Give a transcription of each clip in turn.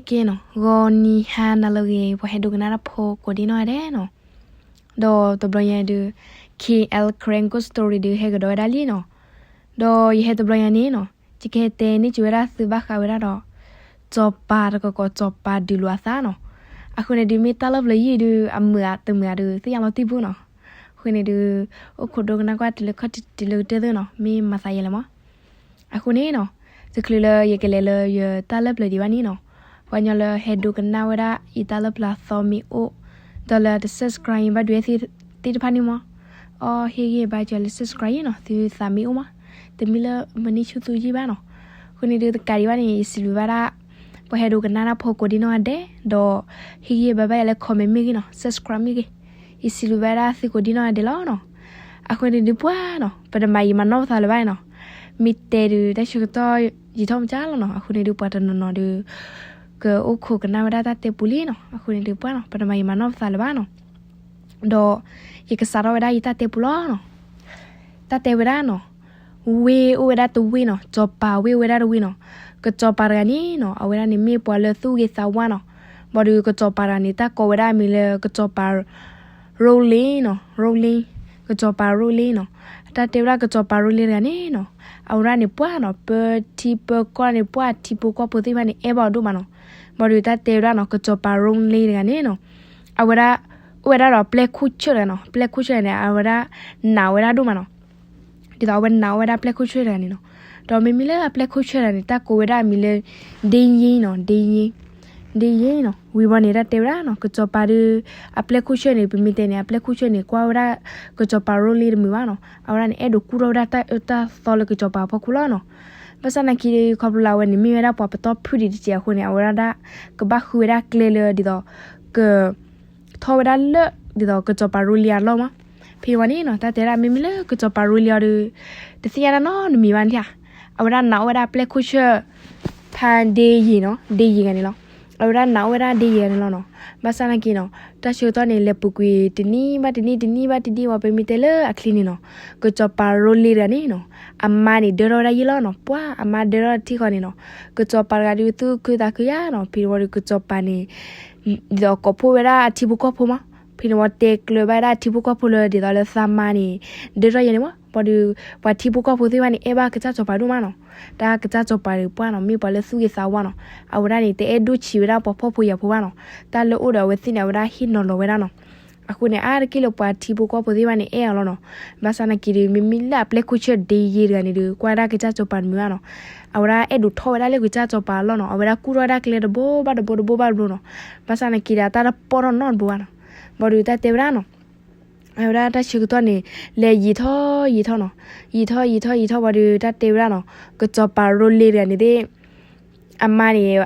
ကဲနီၤ, ဂီၤနံၤဟါနၤလၢအဂ့ၤ ပှၤဟဲဒိကနၣ်တၢ်ဖိကိးဒံနီၢ်ဂၤဒဲးနီၤ. ဒီးတဘျီညါဒုး K L Karen Ghost Story ဒုးဟဲကဒီးဝဲဒၣ်လံနီၤ. ဒီးယဟဲတဘျီညါန့ၣ်နီၤ, ယကဟဲတဲန့ၢ်က့ၤဝဲဒၣ်သုဘၣ်ဃးဝဲဒၣ်ဒီး စီၤပၤတကကိး စီၤပၤဒုးလိာ်အသးနီၤ. အဃိန့ၣ်ဒုး မ့ၢ်တၢ်လၢပျၢၤယံာ်ဒုး အမုာ်ဧါတမုာ်ဧါဒုး သ့ၣ်ညါလီၤတံၢ်ပူၤနီၤ. အဃိန့ၣ်ဒုး အိၣ်ခိးဒိကနၣ်ကွၢ်တုၤလၢခီၣ်ထံးတုၤလၢကတၢၢ်သ့ၣ်နီၤ, မ့ၢ်မၤသးယဲလဲၣ်မး. အဃိန့ၣ်နီၤ, တချုးလၢယကလဲၤလၢယတၢ်လၢပျၢၤဒံးဘၣ်န့ၣ်နီၤ, ပှၤကညီလၢဟဲဒိကနၣ်ဝဲဒၣ်ယတၢ်လၢပျၢၤအသီမ့ၢ်အိၣ်, ဒီးလၢတ subscribe ဘၣ်ဒုးသ့ၣ်တဖၣ်န့ၣ်မး, အီ ဟ့ၣ်ဂံၢ်ဘါစၢၤလၢ subscribe နီၤ, သုသးမ့ၢ်အိၣ်မး, တမ့ၢ်လၢမနုၤဆူၣ်သူယံာ်ဘၣ်နီၤ. အဃိန့ၣ်ဒုးတကးဒံးဘၣ်န့ၣ် ယစံးဘျုးဘၣ်ဒၣ် ပှၤဟဲဒိကနၣ်တၢ်ဖိကိးဒံနီၢ်ဂၤဒဲး, ဒီးဟ့ၣ်ဂံၢ်ဘါဘၣ်ယၤလၢ comment မ့ၢ်ဂ့ၤနီၤ, subscribe မ့ၢ်ဂ့ၤ, ယစံးဘျုးဘၣ်ဒၣ်သုကိးဒံနီၢ်ဂၤဒဲးလီၤနီၤ. အဃိန့ၣ်ဒုးပှၢ်နီၤ, ပတမၤယံာ်မၤနီၢ်ပသးလၢၤဘၣ်နီၤ, မ့ၢ်တဲဒုးတၢ်ဆၢကတီၢ်ယံာ်ထီၣ်မးကၢ်လီၤနီၤ. အဃိန့ၣ်ဒုးပှၤတနီၤနီၤဒုး ကအိၣ်ခိးကနၣ်ဝဲဒၣ်တၢ်တဲပူၤလံနီၤ. အဃိန့ၣ်ဒုးပှၢ်နီၤ, ပတမၤယံာ်မၤနီၢ်ပသးလၢၤဘၣ်နီၤ. ဒီးယကစးထီၣ်ဝဲဒၣ်ယတၢ်တဲပူၤလီၤနီၤ. တၢ်တဲဝဲဒၣ်နီၤ, ဝ့ၢ်အိၣ်ဝဲဒၣ်တဝ့ၢ်နီၤ, စီၤပၤဝ့ၢ်အိၣ်ဝဲဒၣ်တဝ့ၢ်နီၤ. ကစီၤပၤတဂၤန့ၣ်နီၤ, အဝဲဒၣ်န့ၣ်မ့ၢ်ပှၤလၢသူၣ်ဂ့ၤသးဝါနီၤ. ဘၣ်ဒီးကစီၤပၤတဂၤန့ၣ် တၢ်ကိးဝဲဒၣ်အမံၤလၢကစီၤပၤ ရိလ့နီၤ, ရိလ့, ကစီၤပၤရိလ့နီၤ. အတၢ်တဲဝဲဒၣ်ကစီၤပၤရိလ့တဂၤန့ၣ်နီၤ, အဝဲဒၣ်န့ၣ်ပှၢ်နီၤ, ပထံပကီၢ်န့ၣ်ပှၢ်, ထံဖိကီၢ်ဖိသ့ၣ်တဖၣ်န့ၣ် အဲၣ်ဘၣ်အီၤဒိၣ်မးနီၤ. ဘၣ်ဒီးတၢ်တဲဝဲဒၣ်နီၤ, ကစီၤပၤရိလ့တဂၤန့ၣ်နီၤ, အဝဲဒၣ် အိၣ်ဝဲဒၣ်ဒီးပျဲၢ်ခိၣ်ဆၢၣ်တဂၤနီၤ. ပျဲၢ်ခိၣ်ဆၢၣ်န့ၣ် အဝဲဒၣ်နာ်ဝဲဒၣ်ဒိၣ်မးနီၤ. ဒ်သိးအဝဲနာ်ဝဲဒၣ်ပျဲၢ်ခိၣ်ဆၢၣ်တဂၤန့ၣ်နီၤ. ဒီးမ့မ့ၢ်လၢအပျဲၢ်ခိၣ်ဆၢၣ်တဂၤန့ၣ် တၢ်ကိးဝဲဒၣ်အမံၤလၢ ဒ့ယ့နီၤ, ဒ့ယ့, ဒ့ယ့နီၤ. ဝံၤဘၣ်န့ၣ် တၢ်တဲဝဲဒၣ်နီၤ, ကစီၤပၤဒီး အပျဲၢ်ခိၣ်ဆၢၣ်န့ၣ် ပမ့ၢ်တဲန့ၣ် အပျဲၢ်ခိၣ်ဆၢၣ်န့ၣ် ကွၢ်ဝဲဒၣ်ကစီၤပၤရိလ့တမုာ်ဘၣ်နီၤ. အဝဲဒၣ်န့ၣ် အဲၣ်ဒိးကူၣ်ထီၣ်ဝဲဒၣ်တၢ်အၢတၢ်သီလၢကစီၤပၤအဖီခိၣ်လီၤနီၤ. ဘၣ်ဆၣ်နာ်က့ဒီး ခီဖျိလၢအဝဲန့ၣ်မ့ၢ်ဝဲဒၣ်ပှၤပတီၢ်ဖုၣ်ဒံးတစဲးအဃိန့ၣ် အဝဲဒၣ်ဒၣ်ကဘၣ်ဃုဝဲဒၣ်ကျဲလၢဒ်သိး က ထီၣ်ဝဲဒၣ်လၢ ဒ်သိးကစီၤပၤရိလ့အလီၢ်မး. ဖဲန့ၣ်ဝံၤန့ၣ်နီၤ, တၢ်တဲဒၣ်မ့မ့ၢ်လၢကစီၤပၤရိလ့အီၤဒီး တသ့ၣ်ညါတၢ်နီတမံၤဘၣ်န့ၣ်ဧါ. အဝဲဒၣ်နာ်အိၣ်ဝဲဒၣ်ပျဲၢ်ခိၣ်ဆၢၣ် ဖါဒ့ယ့ၤနီၤ, ဒ့ယ့ၤတဂၤန့ၣ်လီၤ. အဝဲဒၣ်နာ်အိၣ်ဝဲဒၣ်ဒ့ယ့ၤတဂၤန့ၣ်လီၤနီၤ. ဘၣ်ဆၣ်နာ်က့နီၤ, တၢ်ဆၢကတီၢ်န့ၣ် လဲၤပူၤကွံာ်တနံၣ်ဘၣ်တနံၣ် တနံၣ်ဘၣ်တနံၣ်ဝံၤ ပမ့ၢ်တဲလၢအချံန့ၣ်နီၤ, ကစီၤပၤရိလ့တဂၤန့ၣ်နီၤ, အမါန့ၣ်ဒၢထီၣ်ဝဲဒၣ်ယံာ်လီၤနီၤ. ပှၢ်အမါဒၢထီၣ်တထံၣ်ဃီန့ၣ်နီၤ, ကစီၤပၤတဂၤဒီးသူၣ်ခုသးခုယါနီၤ. ဖဲန့ၣ်ဝံၤဒီးကစီၤပၤန့ၣ် ဒ်သိးကိးဖှိၣ်ဝဲဒၣ်အထံဖိကီၢ်ဖိမး. ဖဲန့ၣ်ဝံၤတဲကျၢၤဘၣ်ဝဲဒၣ်အထံဖိကီၢ်ဖိလၢဒ်သိးလၢသးမါန့ၣ် ဒၢထီၣ်ယဲန့ၣ်မး. ဘၣ်ဒီး ပှၤထံဖိကီၢ်ဖိသ့ၣ်တဖၣ်န့ၣ် အဲၣ်ဘၣ်ကစၢ်စီၤပၤဒိၣ်မးနီၤ. တၢ်ကစၢ်စီၤပၤန့ၣ်ပှၢ်နီၤ, မ့ၢ်ပှၤလၢသူၣ်ဂ့ၤသးဝါနီၤ. အဝဲဒၣ်န့ၣ် တအဲၣ်ဒိၣ်ဆံးဝဲဒၣ်ပှၤဖှီၣ်ဖိယာ်ဖိဘၣ်နီၤ. တၢ်လၢအိၣ်ဒီးအဝဲသ့ၣ်န့ၣ် အဝဲဒၣ်ဟ့ၣ်နီၤလီၤဝဲဒၣ်နီၤ. အဃိန့ၣ် အါတက့ၢ်လၢပှၤထံဖိကီၢ်ဖိသ့ၣ်တဖၣ်န့ၣ် အဲၣ်အီၤလီၤနီၤ. ဘၣ်ဆၣ်နာ်က့ဒီး မ့မ့ၢ်လၢအပျဲၢ်ခိၣ်ဆၢၣ်ဒ့ယ့ၤတဂၤန့ၣ်ဒီး ကွၢ်ဝဲဒၣ်ကစၢ်စီၤပၤတမုာ်ဘၣ်နီၤ. အဝဲဒၣ်အဲၣ်ဒိးထီၣ်ဝဲဒၣ်လၢကစၢ်စီၤပၤအလီၢ်နီၤ. အဝဲဒၣ်ကူၣ်ထီၣ်ဝဲဒၣ်ကျဲတဘိဘၣ်တဘိတဘိဘၣ်တဘိနီၤ. ဘၣ်ဆၣ်နာ်က့ဒီး အတၢ်တပီၢ်ထီၣ်နီတဘိဘၣ်နီၤ. ဘၣ်ဒီးတၢ်တဲဝဲဒၣ်နီၤ, အဝဲဒၣ်တၢ်ဆၢကတီၢ်န့ၣ် လဲၤယံာ်ထီၣ်ယံာ်ထီၣ်နီၤ. ယံာ်ထီၣ်ယံာ်ထီၣ်ယံာ်ထီၣ်ဘၣ်ဒီး တၢ်တဲဝဲဒၣ်နီၤ, ကစီၤပၤရိလ့တဂၤန့ၣ်သ့ၣ် အမါန့ၣ်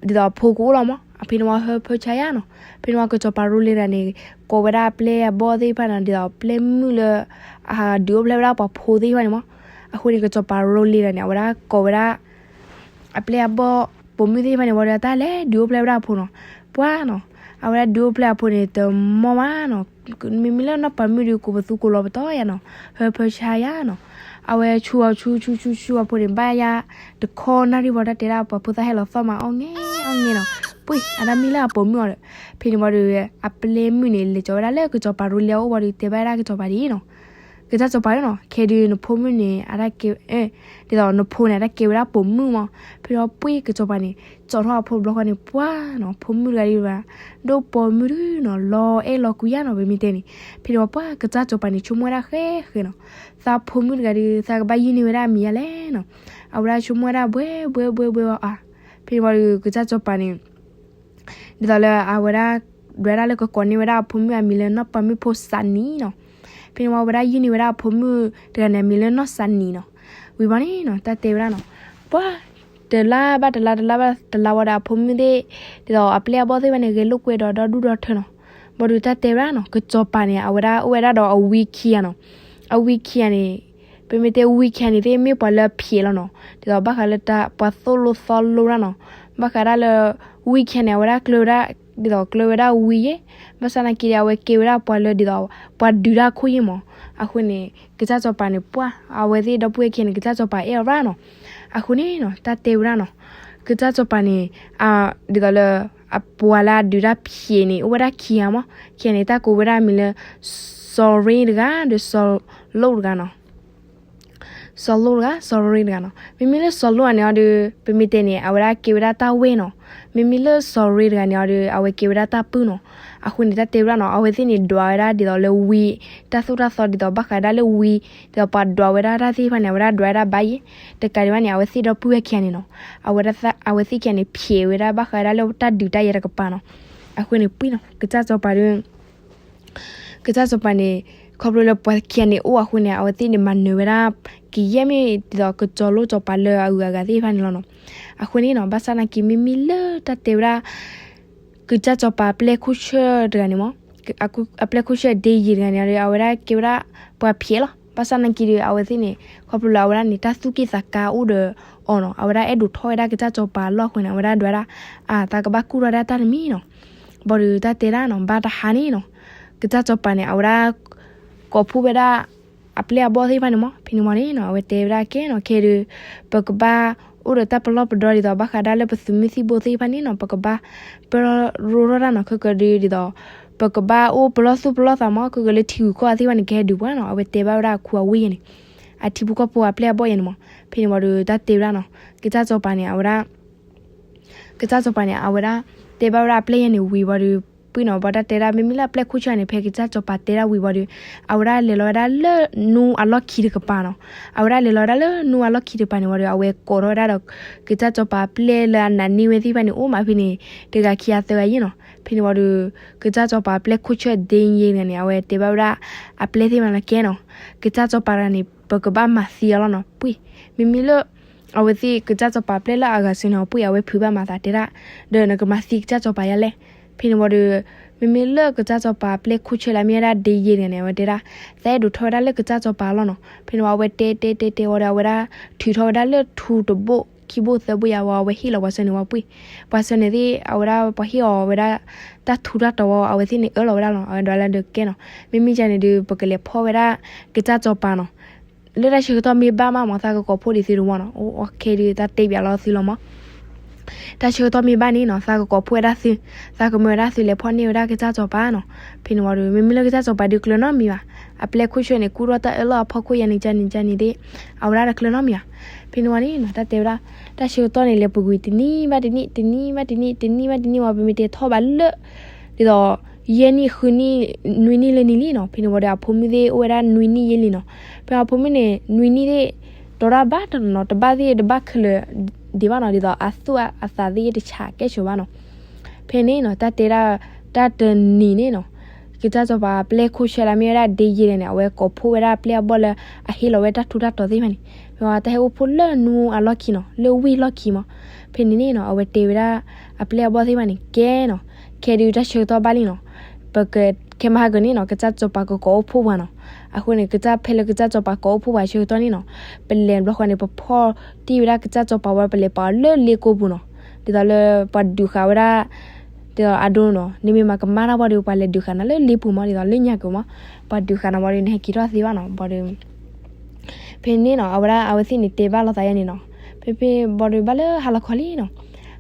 ဒ်သိးအဖိကအိၣ်လီၤမး. ဖဲန့ၣ်ဝံၤဟၢဖၢဆါယါနီၤ. ဖဲန့ၣ်ဝံၤကစီၤပၤရိလ့တဂၤန့ၣ် ကိးဝဲဒၣ်အပျဲၢ်အဘီၣ်သ့ၣ်တဖၣ်န့ၣ် ဒ်သိးပျဲၢ်မုၣ်လၢ အဒုးအိၣ်ဖျဲၣ်ဝဲဒၣ်ပှၤဖိသ့ၣ်တဖၣ်န့ၣ်မး. အဃိန့ၣ် ကစီၤပၤရိလ့တဂၤန့ၣ် အဝဲဒၣ်ကိးဝဲဒၣ် အပျဲၢ်အဘီၣ်ပိာ်မုၣ်သ့ၣ်တဖၣ်န့ၣ် ဝံၤဒီးတၢ်လဲၤဒုးအိၣ်ဖျဲၣ်ဝဲဒၣ်အဖိနီၤ. ပှၢ်နီၤ, အဝဲဒၣ်ဒုးအိၣ်ဖျဲၣ်အဖိန့ၣ် တမီၢ်မးနီၤ. မ့မ့ၢ်လၢနီၢ်ပၤမုၣ်ဒီး ကိးပသူကိးလီၤပတီၢ်ယါနီၤ. ဟၢဖၢဆါယါနီၤ. အဝဲဆူအီၤဆူဆူဆူဆူအဖိန့ၣ် ဘၣ်ယါတခီနၣ်ရံၣ်ဘၣ် တၢ်တဲဒၣ်ပှၤဖိသၣ်ဟဲလီၤသီၣ်မး အီၣ်ငဲအီၣ်ငဲနီၤ. ပှ့ၢ် အတၢ်မံလၢအပိာ်မုၣ်အီၤဒီး ဖဲန့ၣ်ဝံၤဒီး အပျဲၢ်မုၣ်န့ၣ် လဲၤကၠီၤဝဲဒၣ်လၢကစီၤပၤရိလ့အအိၣ်ဝံၤဒီး တဲဘၣ်ဝဲဒၣ်ကစီၤပၤဒ်အံၤနီၤ. ကစၢ်စီၤပၤဧၢနီၤ, ခဲဒုးနဖိမုၣ်န့ၣ် အတၢ်ကဲ, ဒ်သိးနဖိန့ၣ် အတၢ်ကဲဝဲဒၣ်ပိာ်မုၣ်မး. ဖဲန့ၣ်ဝံၤပှ့ၢ်ကစီၤပၤန့ၣ် ကၠီထီၣ်အဖိတဘျီဃီန့ၣ် ပှၢ်နီၤ, ဖိမုၣ်တဂၤဒုးဘၣ် ဒိၣ်ပိာ်မုၣ်ဒုးနီၤ, လီၤအဲၣ်လီၤကွံယါနီၤ ပမ့ၢ်တဲန့ၣ်. ဖဲန့ၣ်ဝံၤပှၢ်ကစၢ်စီၤပၤန့ၣ် ဆိကမိၣ်ဝဲဒၣ်ဃဲဃဲနီၤ, သးဖိမုၣ်တဂၤဒုး သးကဘၣ်ယုၢ်န့ၢ်ဝဲဒၣ်အမံၤယါလဲၣ်နီၤ. အဝဲဒၣ်ဆိကမိၣ်ဝဲဒၣ်ဘှဲဘှဲဘှဲဘှဲအီၤ. ဖဲန့ၣ်ဝံၤဒီး ကစၢ်စီၤပၤန့ၣ် ဒ်သိးလၢအဝဲဒၣ် ဒွဲဒၣ်လၢကကိးန့ၢ်ဝဲဒၣ်အဖိမုၣ်အမံၤလၢနီၢ်ပၤမုၣ်ဖိစးနံၤနီၤ. ဖဲန့ၣ်ဝံၤအဝဲဒၣ်ယုၢ်န့ၢ်ဝဲဒၣ်အဖိမုၣ်တဂၤန့ၣ် အမံၤလၢနီၢ်စးနံၤနီၤ. ဝံၤဘၣ်န့ၣ်နီၤ တၢ်တဲဝဲဒၣ်နီၤ, ပှၢ် တလါဘၣ်တလါ တလါဘၣ်တလါဝံၤဒီး အဖိမုၣ်သ့ၣ် ဒ်သိးအပျဲၢ်အဘီၣ်သ့ၣ်တဖၣ်န့ၣ် ဂဲၤလိာ်ကွဲဒီးဒီဒူၣ်ဒီထၢနီၤ. ဘၣ်ဒီးတၢ်တဲဝဲဒၣ်နီၤ ကစီၤပၤန့ၣ် အဝဲဒၣ်အိၣ်ဝဲဒၣ်ဒီးအဝံခံဂၤနီၤ. အဝံခံဂၤန့ၣ် ပမ့ၢ်တဲဝံခံဂၤန့ၣ်သ့ၣ် မ့ၢ်ပှၤလၢအဖျဲးလီၤနီၤ. ဒ်သိးဘၣ်ဃးလၢတၢ်ပှၤသိၣ်လိသီလိတၢ်နီၤ. ဘၣ်ဃးဒၣ်လၢ ဝံခံဂၤန့ၣ် အဝဲဒၣ်ကျၢၤဝဲဒၣ် ဒ်သိးကျၢၤဝဲဒၣ်ဝံယ့ၣ်, ဘၣ်ဆၣ်သနာ်က့ဒီး အဝဲကဲဝဲဒၣ်ပှၤလၢဒ်သိး ပှၤဒုးတၢ်ခိၣ်ယ့ၣ်မး. အဃိန့ၣ် ကစၢ်စီၤပၤန့ၣ် ပှၢ် အဝဲသ့ၣ်ဒီပုၢ်ဝဲၢ်ခံဂၤန့ၣ် ကစၢ်စီၤပၤအဲၣ်အီၤရၣ်နီၤ. အဃိန့ၣ်နီၤ တၢ်တဲဝဲဒၣ်နီၤ, က ကစၢ်စီၤပၤန့ၣ် ဒ်သိးလၢ အပှၤလၢအဒုးတၢ်ဖျဲးန့ၣ် အိၣ်ဝဲဒၣ်ခံဂၤမး, ခံဂၤန့ၣ် တၢ်ကိးဝဲဒၣ်မံၤလၢ စီၤရ့တဂၤ ဒီး စီၤလိၣ်တဂၤနီၤ. စီၤလိၣ်တဂၤ စီၤရ့တဂၤနီၤ. မ့မ့ၢ်လၢစီၤလိၣ်တဂၤန့ၣ်အီၤဒီး ပမ့ၢ်တဲန့ၣ် အဝဲဒၣ်ကဲဝဲဒၣ်တၢ်ဝဲၢ်နီၤ. မ့မ့ၢ်လၢစီၤရ့တဂၤန့ၣ်အီၤဒီး အဝဲကဲဝဲဒၣ်တၢ်ပုၢ်နီၤ. အဃိန့ၣ် တၢ်တဲဝဲဒၣ်နီၤ အဝဲသ့ၣ်န့ၣ် ဒွးဝဲဒၣ်ဒ်သိးလၢဝံ တၢ်သိၣ်တၢ်သီဒ်သိးဘၣ်ဃးဒၣ်လၢဝံ ဒ်သိးပှၤဒွးဝဲဒၣ်တၢ်သ့ၣ်တဖၣ်န့ၣ် အဝဲဒၣ်ဒွးဝဲဒၣ်ဘၣ်ယဲၢ်. တကးဒံးဘၣ်န့ၣ် အဝဲသ့ၣ်ဒီပုၢ်ဝဲၢ်ခံဂၤန့ၣ်နီၤ အဝဲသ့ၣ်ခံဂၤန့ၣ် ဖျဲးဝဲဒၣ်ဘၣ်ဃးဒၣ်လၢတၢ်ဒုးတၢ်ယၤတကပၤနီၤ. အဃိန့ၣ်ပှဲၤနီၤ ကစၢ်စီၤပၤဒီး ကစၢ်စီၤပၤန့ၣ် ခီဖျိလၢပှၤခံဂၤန့ၣ်အိၣ်အဃိန့ၣ် အဝဲသ့ၣ်န့ၣ်မၤနၢၤဝဲဒၣ် ကယဲၢ်မ့ၢ်ဒ်သိးကစီၤလိၣ်စီၤပၤလၢအဂုၤအဂၤသ့ၣ်တဖၣ်န့ၣ်လီၤနီၤ. အဃိန့ၣ်နီၤ ဘၣ်ဆၣ်နာ်က့ မ့မ့ၢ်လၢတၢ်တဲဝဲဒၣ် ကစၢ်စီၤပၤအပျဲၢ်ခိၣ်ဆၢၣ်တဂၤန့ၣ်မး အပျဲၢ်ခိၣ်ဆၢၣ်ဒ့ယံာ်တဂၤန့ၣ်ဒီး အဝဲဒၣ်ကဲဝဲဒၣ်ပှၤဖျဲးလီၤ. ဘၣ်ဆၣ်နာ်က့ဒီး အဝဲသ့ၣ်န့ၣ် ခီဖျိလၢအဝဲဒၣ်န့ၣ် တၢ်သူၣ်က့ၣ်သးကါအိၣ်ဒီးအီၤနီၤ အဝဲဒၣ်အဲၣ်ဒိးထီၣ်ဝဲဒၣ်ကစၢ်စီၤပၤအလီၢ်အဃိန့ၣ် အဝဲဒၣ်ဒွးဒၣ် အသးကဘၣ်ကူၣ်ထီၣ်ဒၣ်တၢ်တမံၤနီၤ. ဘၣ်ဒီးတၢ်တဲဒၣ်နီၤ ဘၣ်တဟါန့ၣ်နီၤ ကစၢ်စီၤပၤန့ၣ် အဝဲဒၣ် ကိးဖှိၣ်ဝဲဒၣ် အပျဲၢ်အဘီၣ်သ့ၣ်တဖၣ်န့ၣ်မး ဖဲန့ၣ်ဝံၤန့ၣ်နီၤ အဝဲတဲဝဲဒၣ်ကဲနီၤ ခဲဒုး ပကဘၣ်အိၣ်ဒီးတၢ်ပလီၢ်ပဒီဒ်သိးဘၣ်ဃးဒၣ်လၢပသုးမုၢ်သံၣ်ဘိသ့ၣ်တဖၣ်န့ၣ်နီၤ ပကဘၣ်ပၢၢ်ရိထီၣ်တၢ်နီၤ ခဲကဒုးဒ်သိး ပကဘၣ်အိၣ်ပလီၢ်သူၣ်ပလီၢ်သးမး ခဲကဒုးလၢထံဂုၤကီၢ်ဂၤသ့ၣ်တဖၣ်န့ၣ် ကဟဲဒုးပှၤနီၤ အဝဲတဲဘၣ်ဝဲဒၣ်အခိၣ်အဝ့ၢ်ယဲၢ်န့ၣ် အထံဖိကီၢ်ဖိအပျဲၢ်အဘီၣ်ယဲၢ်န့ၣ်မး ဖဲန့ၣ်ဝံၤဒီးတၢ်တဲဝဲဒၣ်နီၤ ကစၢ်စီၤပၤန့ၣ် အဝဲဒၣ် ကစၢ်စီၤပၤန့ၣ် အဝဲဒၣ်တဲဘၣ်ဝဲဒၣ်အပျဲၢ်ယဲၢ်န့ၣ်ဝံၤဝံၤဒီး ပှဲၤနီၤ ဘၣ်တၢ်တဲဒၣ် မ့မ့ၢ်လၢအပျဲၢ်ခိၣ်ဆၢၣ်န့ၣ် ဖဲကစၢ်စီၤပၤတဲဒၣ်ဝံၤဝံၤဒီး အဝဲဒၣ်လဲၤလီၤဝဲဒၣ်လၢနူအလီၢ်ခံတကပၤနီၤ အဝဲဒၣ်လဲၤလီၤဝဲဒၣ်လၢနူအလီၢ်ခံတကပၤန့ၣ်ဝံၤဒီး အဝဲကိးထီၣ်ဝဲဒၣ်ဒီး ကစၢ်စီၤပၤအပျဲၢ်လၢအနာ်န့ၢ်ဝဲသ့ၣ်တဖၣ်န့ၣ် အိၣ်မးဖဲန့ၣ် တဂၤခံဂၤသၢဂၤယဲၢ်နီၤ ဖဲန့ၣ်ဝံၤဒီး ကစၢ်စီၤပၤအပျဲၢ်ခိၣ်ဆၢၣ်ဒ့ယဲၢ်တဂၤန့ၣ် အဝဲတဲဘၣ်ဝဲဒၣ် အပျဲၢ်သ့ၣ်တဖၣ်န့ၣ်ကဲနီၤ ကစၢ်စီၤပၤတဂၤန့ၣ် ပကဘၣ်မၤသံအီၤလီၤနီၤ ပှဲၤ မ့မ့ၢ်လၢ အဝဲသ့ၣ်ကစၢ်စီၤပၤအပျဲၢ်လၢအဂၤစၢၤန့ၣ် ပှဲၤအဝဲဖုးဘၣ်မၤသးတဲဒၣ် ဒီးနကမၤသံကစၢ်စီၤပၤယါလဲၣ်. ဖဲန့ၣ်ဝံၤဒီး မ့မ့ၢ်လၢကစၢ်စီၤပၤအပျဲၢ်ခိၣ်ဆၢၣ်လၢအမ့ၢ်ဝဲဒၣ်ဒ့ယဲၢ်တဂၤန့ၣ် အဝဲတဲဒၣ် သးအဲၣ်ဒိးထီၣ်ဝဲဒၣ်လၢကစၢ်စီၤပၤအလီၢ်နီၤ ဖဲန့ၣ်ဝံၤ အဝဲတဲတဲတဲတဲဝံၤဒီး အဝဲဒၣ်ထုးထီၣ်ဝဲဒၣ်လၢထူတဘိၣ်ခံဘိၣ်သၢဘိၣ်ယါဝံၤ အဝဲဟ့ၣ်လီၤပှၤဆၢန့ၣ်ဝံၤပှဲၤ ပှၤဆၢန့ၣ်သ့ၣ် အဝဲဒၣ်ပှၤဟ့ၣ်အီၤဝဲဒၣ် တၢ်ထူတၢ်တီၤဝံၤ အဝဲသ့ၣ်န့ၣ်အၢၣ်လီၤဝဲဒၣ်နီၤ အဝဲဒၣ်လၢဒုးကဲနီၤ မ့မ့ၢ်ကန့ၣ်ဒုး ပကလဲၤဖီၣ်ဝဲဒၣ် ကစၢ်စီၤပၤနီၤ လၢတၢ်ဆၢကတီၢ်မ့ၢ်ဘၣ်မးမး သးကကိးဖှိၣ်ဒံးသုတဝီနီၤ အိၣ်ခဲဒုးတၢ်တဲဘၣ်လီၤသုလီၤမး တၢ်ဆၢကတီၢ်မ့ၢ်ဘၣ်န့ၣ်နီၤ သးကကိးဖှိၣ်ဝဲဒၣ်သု သးကမၢဝဲဒၣ်သုလဲၤဖီၣ်န့ၢ်ဝဲဒၣ်ကစၢ်စီၤပၤနီၤ ဖဲန့ၣ်ဝံၤဒီး မ့မ့ၢ်လၢကစၢ်စီၤပၤဒုးကျၢၤနီတမံၤဘၣ် အပျဲၢ်ခိၣ်ဆၢၣ်န့ၣ် ကူၣ်ထီၣ်တၢ်အၢၣ်လီၤအဖီခိၣ်ယါန့ၣ်ကန့ၣ်သ့ၣ် အဝဲဒၣ်တကျၢၤနီတမံၤဘၣ် ဖဲန့ၣ်ဝံၤန့ၣ်နီၤ တၢ်တဲဝဲဒၣ် တၢ်ဆၢကတီၢ်န့ၣ် လဲၤပူၤကွံာ်တနံၣ်ဘၣ်တနံၣ် တနံၣ်ဘၣ်တနံၣ် တနံၣ်ဘၣ်တနံၣ်ဝံၤ ပမ့ၢ်တဲထီၣ်ဘၣ်လၢ ဒ်သိး ယဲၢ်နံၣ်ဃုနံၣ် နွံနံၣ်လၢနံၤလံနီၤ ဖဲန့ၣ်ဝံၤဒီးအဖိမုၣ်သ့ၣ်အိၣ်ဝဲဒၣ်နွံနံၣ်ယဲၢ်လံနီၤ ဖဲအဖိမုၣ်န့ၣ် နွံနံၣ်သ့ၣ် တီၤတၢ်ဘၣ်တနီၤ တဘၣ်သ့ၣ်တဘၣ်ခဲလၢာ်ဒံးဘၣ်နီၤ ဒ်သိးအသူၣ်အသးသ့ၣ်တဆးကဲဆိးဘၣ်နီၤ ဖဲန့ၣ်နီၤ တၢ်တဲဒၣ် တၢ်တနံၤန့ၣ်နီၤ ကစၢ်စီၤပၤအပျဲၢ်ခိၣ်ဆၢၣ်လၢအမ့ၢ်ဝဲဒၣ်ဒ့ယဲၢ်တဂၤန့ၣ် အဝဲကိးဖှိၣ်ဝဲဒၣ်အပျဲၢ်အဘီၣ်လၢ အဟ့ၣ်လီၤဝဲတၢ်ထူးတၢ်တီၤသ့ၣ်တဖၣ်န့ၣ် ဖဲဝံၤတၢ်ဟဲအိၣ်ဖှိၣ်လၢနူအလီၢ်ခံနီၤ လၢဝ့ၢ်လီၢ်ခံမး ဖဲန့ၣ်န့ၣ်နီၤ အဝဲတဲဝဲဒၣ် အပျဲၢ်အဘီၣ်သ့ၣ်တဖၣ်န့ၣ်ကဲနီၤ ခဲဒုးတၢ်ဆၢကတီၢ်ဘၣ်လံနီၤ ပကခဲမဟါကန့ၣ်နီၤ ကစၢ်စီၤပၤကကိးအိၣ်ဖှိၣ်ပှၤနီၤ အဃိန့ၣ် ကစၢ်ဖဲလၢကစၢ်စီၤပၤကိးအိၣ်ဖှိၣ်ပှၤဆၢကတီၢ်န့ၣ်နီၤ ပလဲၤဘျီဃီန့ၣ် ပဖီၣ်တံၢ်ဝဲဒၣ်ကစၢ်စီၤပၤဝံၤ ပလဲၤပာ်အီၤလၢလ့ကိပူၤနီၤ ဒ်သိးလၢပှၤဒုးဃာ်ဝဲဒၣ် ဒ်သိးအဒိနီၤ နမ့ၢ်မၤကမၣ်တၢ်ဘၣ်ဒီး ပှၤလဲၤဒုးဃာ်နၤလၢလ့ပူၤမး ဒ်သိးလၢညါက့ၤမး ပှၤဒုးဃာ်နၤဘၣ်ဒီး နဟဲက့ၤထီၣ်သ့ဘၣ်နီၤ ဘၣ်ဒီး ဖဲန့ၣ်နီၤ အဝဲဒၣ်အဝဲသ့ၣ်န့ၣ်တဲဘၣ်လိာ်သးယါန့ၣ်နီၤ ဖဲဖဲဘၣ်ဒီးဘၣ်လၢဟါလီၤခီလံနီၤ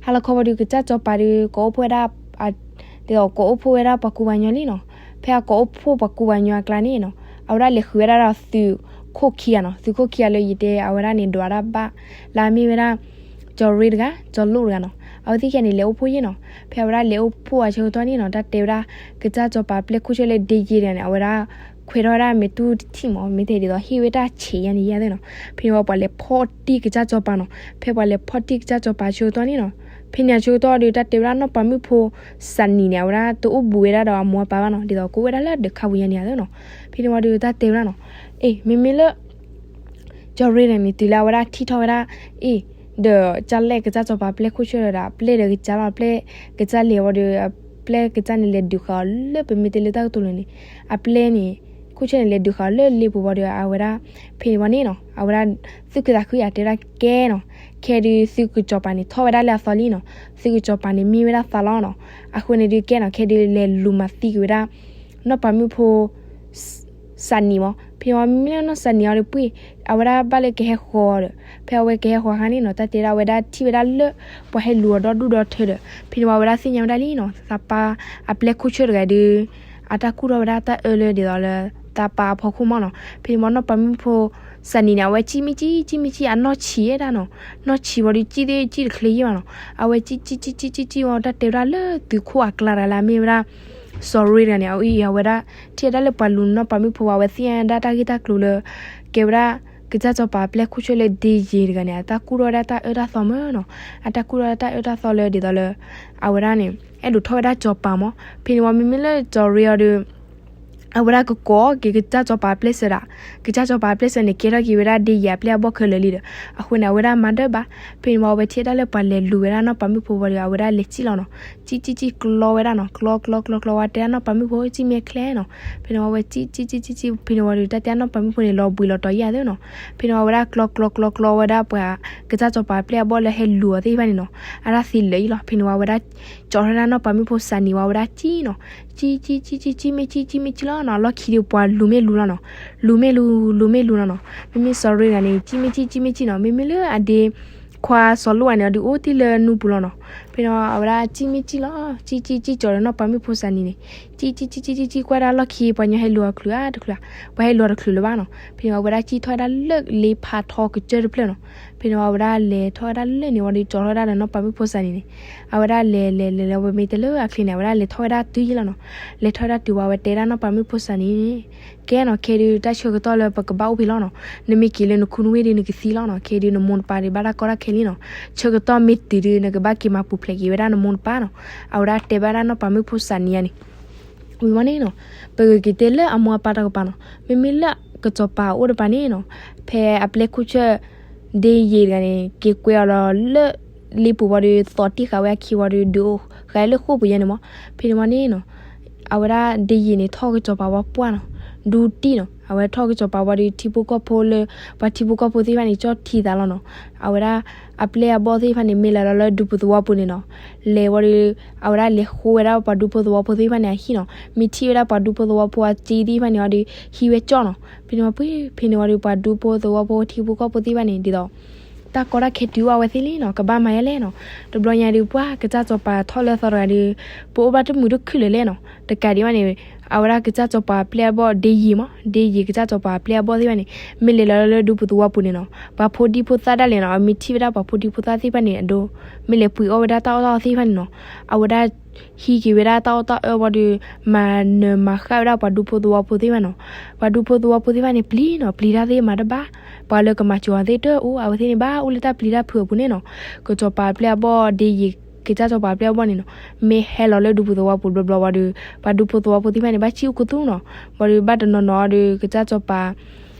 ဟါလီၤခီဘၣ်ဒီး ကစၢ်စီၤပၤဒီး ကိးအိၣ်ဖှိၣ်ဝဲဒၣ် ဒ်သိးကိးအိၣ်ဖှိၣ်ဝဲဒၣ်ပှၤကူပှၤကညီလံနီၤ ဖဲအကိးအိၣ်ဖှိၣ်ပှၤကူပှၤကညီအကျါန့ၣ်နီၤ အဝဲဒၣ်လဲၤဃုာ်ဝဲဒၣ်ဒီးသုးခိၣ်ခံဂၤနီၤ သုးခိၣ်ခံဂၤလၢယတဲအဝဲဒၣ်န့ၣ် ဒွးတၢ်ဘၣ် လၢအမ့ၢ်ဝဲဒၣ် ကၠီၤရ့တဂၤ ကၠီၤလိၣ်တဂၤနီၤ အဝဲသ့ၣ်ခံဂၤန့ၣ် လဲၤအိၣ်ဖှိၣ်ယဲၢ်နီၤ ဖဲအဝဲဒၣ်လဲၤအိၣ်ဖှိၣ်အဆၢကတီၢ်န့ၣ်နီၤ တၢ်တဲဝဲဒၣ် ကစၢ်စီၤပၤပျဲၢ်ခိၣ်ဆၢၣ်လၢဒ့ယဲၢ်တဂၤန့ၣ် အဝဲဒၣ် ခွဲးထီၣ်ဝဲဒၣ်မဲာ်တူၢ်တထံၣ်မး မ့ၢ်တဲဒ်သိးဟ့ၣ်ဝဲတၢ်ဆံးယါန့ၣ်ယါသ့ၣ်နီၤ ဖဲန့ၣ်ဝံၤပှၤလဲၤဖီၣ်တံၢ်ကစၢ်စီၤပၤနီၤ ဖဲပှၤလဲၤဖီၣ်တံၢ်ကစၢ်စီၤပၤအဆၢကတီၢ်န့ၣ်နီၤ ဖဲန့ၣ်အဆၢကတီၢ်ဒီး တၢ်တဲဝဲဒၣ်နီၢ်ပၤမုၣ်ဖိ စးနံၤန့ၣ် အဝဲဒၣ်တအိၣ်ဘူးဝဲဒၣ်ဒီးအမိၢ်အပၢ်ဘၣ်နီၤ ဒ်သိးကအိၣ်ဝဲဒၣ်လၢဒၢးခါပူၤယါန့ၣ်ယါသ့ၣ်နီၤ ဖဲန့ၣ်ဝံၤဒီးတၢ်တဲဝဲဒၣ်နီၤ အ့ၣ် မ့မ့ၢ်လၢ ကၠီၤရ့န့ၣ်န့ၣ် တုၤလၢအဝဲဒၣ်ထံၣ်ထီၣ်ဝဲဒၣ် အ့ၣ် ဒီးကၠၢ်လဲၣ်ကစၢ်စီၤပၤပျဲၢ်ခိၣ်ဆၢၣ်ဒီး အပျဲၢ်ဒီးကစၢ်လီၤ အပျဲၢ်ကစၢ်လဲၤဝံၤဒီး အပျဲၢ်ကစၢ်န့ၣ်လဲၤဒုးဃာ်အီၤလၢပမ့ၢ်တဲလၢတၢ်ကတိၤလၢန့ၣ် အပျဲၢ်န့ၣ် ခိၣ်ဆၢၣ်န့ၣ် လဲၤဒုးဃာ်အီၤလၢလ့ပူၤဝံၤဒီး အဝဲဒၣ် ဖဲန့ၣ်ဝံၤန့ၣ်နီၤ အဝဲဒၣ် သူၣ်ခုသးခုယါတဲဝဲဒၣ်ကဲနီၤ ခဲဒုးသုးကစီၤပၤန့ၣ် ထီၣ်ဝဲဒၣ်လၢအသီလံနီၤ သုးကစီၤပၤန့ၣ် မ့ၢ်ဝဲဒၣ်သးလီၤနီၤ အဃိန့ၣ်ဒုးကဲနီၤ ခဲဒုးလဲၤလူၤမၤသံကွံာ်ဝဲဒၣ် နီၢ်ပၤမုၣ်ဖိ စးနံၤမး. ဖဲန့ၣ်ဝံၤ မ့မ့ၢ်လၢနီၢ်စးနံၤအံၤဒီးပှ့ၢ် အဝဲဒၣ်ဘၣ်လၢကဟဲဃီၤဒီး ဖဲအဝဲကဟဲဃီၤအခါန့ၣ်နီၤ တၢ်တဲဒၣ်အဝဲဒၣ်ထံၣ်ဝဲဒၣ်လၢ ပှၤဟဲလူၤအီၤဒီဒူၣ်ဒီထၢဒီး ဖဲန့ၣ်ဝံၤအဝဲဒၣ်သ့ၣ်ညါဝဲဒၣ်လံနီၤ သးပၢ်အပျဲၢ်ခိၣ်ဆၢၣ်တဂၤဒီး အတၢ်ကူၣ်ထီၣ်ဝဲဒၣ်တၢ်အၢလၢဒ်သိးလၢ သးပၢ်အဖီခိၣ်မးနီၤ. ဖဲန့ၣ်ဝံၤနီၢ်ပၤမုၣ်ဖိစးနံၤန့ၣ် အဝဲကံၣ်မ့ၢ်ကံၣ် ကံၣ်မ့ၢ်ကံၣ် အနီၢ်ဆံးဝဲဒၣ်နီၤ. နီၢ်ဆံးဝံၤဒီးကံၣ်သ့ၣ်ကံၣ်တချ့ယံၣ်ဘၣ်နီၤ. အဝဲကံၣ်ကံၣ်ကံၣ်ကံၣ်ကံၣ်ဝံၤ တၢ်တဲဝဲဒၣ်လၢသုးခိၣ်အကျါတဂၤလၢအမ့ၢ်ဝဲဒၣ် စီၤရ့တဂၤန့ၣ် အအံၤအဝဲဒၣ် ထံၣ်ဝဲဒၣ်လၢပှၤလူၤနီၢ်ပၤမုၣ်ဖိဝံၤ အဝဲသ့ၣ်ညါဒၣ်တၢ်ဂ့ၢ်တၢ်ကျိၤလၢ ကဲဝဲဒၣ် ကစၢ်စီၤပၤအပျဲၢ်ခိၣ်ဆၢၣ်လၢဒ့ယံာ်တဂၤန့ၣ် အတၢ်ကူၣ်ထီၣ်ဝဲဒၣ်တၢ်အၢတၢ်သီမးနီၤ. အတၢ်ကူၣ်ထီၣ်ဝဲဒၣ်တၢ်အၢတၢ်သီလၢဒ်သိးလၢ အဝဲဒၣ်န့ၣ် အဲၣ်ဒိးထီၣ်ဝဲဒၣ်စီၤပၤမး. ဖဲန့ၣ်ဝံၤမ့မ့ၢ်လၢစီၤရ့အီၤဒီး အဝဲဒၣ်ကကိးက့ၤကစၢ်စီၤပၤအပျဲၢ်စၢၤဒၣ်, ကစၢ်စီၤပၤအပျဲၢ်စၢၤန့ၣ် ကဲထီၣ်က့ၤဝဲဒၣ်ဒ့ယံာ်အပျဲၢ်အဘီၣ်ခဲလၢာ်လံဒီး အဃိန့ၣ် အဝဲဒၣ်မၤဒၢၣ်ဘၣ်. ဖဲန့ၣ်ဝံၤအဝဲထံၣ်ဝဲဒၣ်လၢပှၤလဲၤလူၤဝဲဒၣ်နီၢ်ပၤမုၣ်ဖိဝံၤဒီး အဝဲဒၣ်လဲၤကံၣ်လီၤနီၤ. ကံၣ်ကံၣ်ကံၣ်ကျီဝဲဒၣ်နီၤ, ကျီကျီကျီကျီဝံၤတဲဒၣ်နီၢ်ပၤမုၣ်ဖိ ကံၣ်မ့ၢ်အချ့နီၤ. ဖဲန့ၣ်ဝံၤအဝဲကံၣ်ကံၣ်ကံၣ်ကံၣ်ကံၣ် ဖဲန့ၣ်ဝံၤဒီး တၢ်တဲဒၣ်နီၢ်ပၤမုၣ်ဖိန့ၣ် လီၤဘှံးလီၤတီၤယၤသ့နီၤ. ဖဲန့ၣ်ဝံၤအဝဲဒၣ်ကျီကျီကျီကျီဝဲဒၣ်ပှၤ ကစၢ်စီၤပၤအပျဲၢ်အဘီၣ်လၢဟဲလူၤအီၤသ့ၣ်တဖၣ်န့ၣ်နီၤ, အတၢ်သံလၢာ်အံၤလီၤ. ဖဲန့ၣ်ဝံၤအဝဲဒၣ် ကၠီထီၣ်ဝဲဒၣ်နီၢ်ပၤမုၣ်ဖိစးနံၤဝံၤ အဝဲဒၣ်ကံၣ်နီၤ, ကံၣ်ကံၣ်ကံၣ်ကံၣ် ကံၣ်မ့ၢ်ကံၣ် ကံၣ်မ့ၢ်ကံၣ်လီၤနီၤ. လီၢ်ခံဒီးပှၤလူၤမ့ၢ်လူၤလီၤနီၤ, လူၤမ့ၢ်လူၤ လူၤမ့ၢ်လူၤလီၤနီၤ. မ့မ့ၢ်စီၤရ့တဂၤန့ၣ် ကံၣ်မ့ၢ်ကံၣ် ကံၣ်မ့ၢ်ကံၣ်နီၤ. မ့မ့ၢ်လၢအဒ့ခွါစီၤလိၣ်ဂၤန့ၣ် အဒုးအိၣ်တ့ၢ်လၢနူပူၤလီၤနီၤ. ဖဲန့ၣ်ဝံၤအဝဲဒၣ်ကံၣ်မ့ၢ်ကံၣ်လီၤ, ကံၣ်ကံၣ်ကံၣ်ကၠီဒီးနီၢ်ပၤမုၣ်ဖိစးနံၤန့ၣ် ကံၣ်ကံၣ်ကံၣ်ကံၣ်ကံၣ် ကွၢ်ဒၣ်လီၢ်ခံ ပှၤညီဟဲလူၤအီၤချုးအါတချုး, ပှၤဟဲလူၤအီၤတချုးလၢၤဘၣ်နီၤ. ဖဲန့ၣ်ဝံၤအဝဲဒၣ်ကံၣ်ထီၣ်ဝဲဒၣ်လၢလ့ဖးထီကစၢၢ်တဖျၢၣ်နီၤ. ဖဲန့ၣ်ဝံၤအဝဲဒၣ်လဲၤထီၣ်ဝဲဒၣ်လၢန့ၣ်ဝံၤဒီး ကၠီထီၣ်ဝဲဒၣ်ဒီးနီၢ်ပၤမုၣ်ဖိစးနံၤန့ၣ် အဝဲဒၣ်လဲၤလဲၤလဲၤလဲၤ ဝဲမ့ၢ်တဲလၢအချ့န့ၣ် အဝဲဒၣ်လဲၤထီၣ်ဝဲဒၣ်တုၤယံၤလီၤနီၤ. လဲၤထီၣ်ဝဲဒၣ်တုၤဝံၤ အဝဲတဲဒၣ်နီၢ်ပၤမုၣ်ဖိစးနံၤန့ၣ် ကဲနီၤ ခဲဒုးတၢ်ဆၢကတီၢ်လၢပကဘၣ်အိၣ်ဖဲလီၤနီၤ. နမ့ၢ်က့ၤလၢနခူနဝ့ၢ်ဒီးနကသံလီၤနီၤ. ခဲဒုးနမိၢ်နပၢ်ဒီးဘၣ်တၢ်ကီတၢ်ခဲလံနီၤ. ဆၢကတီၢ်မ့ၢ်တုၤဒုး နကဘၣ်က့ၤမၤပူၤဖျဲးက့ၤဝဲဒၣ်နမိၢ်နပၢ်နီၤ. အဝဲဒၣ်တဲဘၣ်ဒၣ်နီၢ်ပၤမုၣ်ဖိစးနံၤယါန့ၣ် ဝံၤဝံၤန့ၣ်နီၤ, ပကက့ၤတဲလၢအမိၢ်အပၢ်တကပၤနီၤ. မ့မ့ၢ်လၢကစီၤပၤအိၣ်တကပၤန့ၣ်နီၤ, ဖဲအပျဲၢ်ခိၣ်ဆၢၣ် ဒ့ယံာ်တဂၤန့ၣ် က့ၤကွဲအီၤလီၤလၢလ့ပူၤဝံၤဒီး သီတံၢ်ဃာ်ဝဲအခံဝံၤဒီး ဒုးအိၣ်ဃာ်လၢဃိာ်ပူၤယါန့ၣ်မး. ဖဲန့ၣ်ဝံၤန့ၣ်နီၤ, အဝဲဒၣ်ဒ့ယံာ်န့ၣ် ထီၣ်ကစီၤပၤဝံၤပှၢ်နီၤ, ဒူတံၢ်နီၤ. အဝဲထီၣ်ကစီၤပၤဝံၤဒီး ထံဖိကီၢ်ဖိလၢ ပှၤထံဖိကီၢ်ဖိသ့ၣ်တဖၣ်န့ၣ် ကၠီၣ်ထံသးလီၤနီၤ. အဝဲဒၣ်အပျဲၢ်အဘီၣ်သ့ၣ်တဖၣ်န့ၣ် မ့ၢ်လဲၤလီၤလၢဒူဖိသဝီပူၤန့ၣ်နီၤ, လဲၤဝံၤဒီး အဝဲဒၣ်လဲၤဃိဝဲဒၣ်ပှၤဒူဖိသဝီဖိသ့ၣ်တဖၣ်န့ၣ်အဟံၣ်နီၤ. မ့ၢ်ထံၣ်ဝဲဒၣ်ပှၤဒူဖိသဝီဖိအစ့သ့ၣ်တဖၣ်န့ၣ်အီၤဒီး ဟံးဝဲကၠီၣ်နီၤ. ဖဲန့ၣ်ဝံၤ ဖဲန့ၣ်ဝံၤဒီး ပှၤဒူဖိသဝီဖိထံဖိကီၢ်ဖိသ့ၣ်တဖၣ်န့ၣ် ဒ်သိး တၢ်ကီတၢ်ခဲတုၤအိၣ်အဝဲသ့ၣ်လံနီၤ, ကဘၣ်မၤယါလဲၣ်နီၤ. တဘျီညါဒီး ပှၤကစၢ်စီၤပၤထီၣ်လၢအသီတဂၤဒီး ပအိၣ်ဘၣ်တမုာ်တခုၣ်လၢၤလဲၣ်နီၤ. တကးဒံးဘၣ်န့ၣ် အဝဲဒၣ်ကစၢ်စီၤပၤအပျဲၢ်အဘီၣ် ဒ့ယံာ်မး, ဒ့ယံာ်ကစၢ်စီၤပၤအပျဲၢ်အဘီၣ်သ့ၣ်တဖၣ်န့ၣ် မ့ၢ်လဲၤလီၤလၢဒူဖိသဝီပူၤန့ၣ်နီၤ, ပှၤဖိဒံဖိသၣ်ဒၣ်လဲာ်နီၤ, အမ့ၢ်ထံၣ်ဝဲဒၣ်ပှၤဖိဒံဖိသၣ်သ့ၣ်တဖၣ်န့ၣ်အဒိ မ့ၢ်လဲၤပှ့ၤအီၣ်ဝဲဒၣ်တၢ်အီၣ်တၢ်အီသ့ၣ်တဖၣ်န့ၣ်နီၤ, အဝဲဒၣ် ဟံးက့ၤဝဲဒၣ်တၢ်အီၣ်တၢ်အီဝံၤဒီး မၤနၢၤမၤဃၣ်ဝဲဒၣ်ပှၤဒူဖိသဝီဖိသ့ၣ်တဖၣ်နီၤ. ပှၤဒူဖိသဝီဖိသ့ၣ်တဖၣ်န့ၣ် ပျံၤနီၤ, ပျံၤတၢ်သ့ၣ်မၤတဘၣ်, ပှၤလၢကမၤစၢၤအီၤသ့ၣ်တအိၣ်, အဝဲသ့ၣ်န့ၣ် ဘၣ်အိၣ်လၢတၢ်ပျံၤတၢ်ဖုးအပူၤန့ၣ်နီၤ. ကစီၤပၤအပျဲၢ်အဘီၣ် ဒ့ယံာ် ကစၢ်စီၤပၤအပျဲၢ်အဘီၣ်န့ၣ်နီၤ, မ့ၢ်ဟဲလီၤလၢဒူဖိသဝီပူၤဘျီဘျီဝံၤဒီး ပှၤဒူဖိသဝီဖိသ့ၣ်တဖၣ်န့ၣ် ဘၣ်ဆံၣ်အိၣ်ခူသူၣ်နီၤ. ဝံၤဒီးဘၣ်တနီၤနီၤဒီး ကစၢ်စီၤပၤ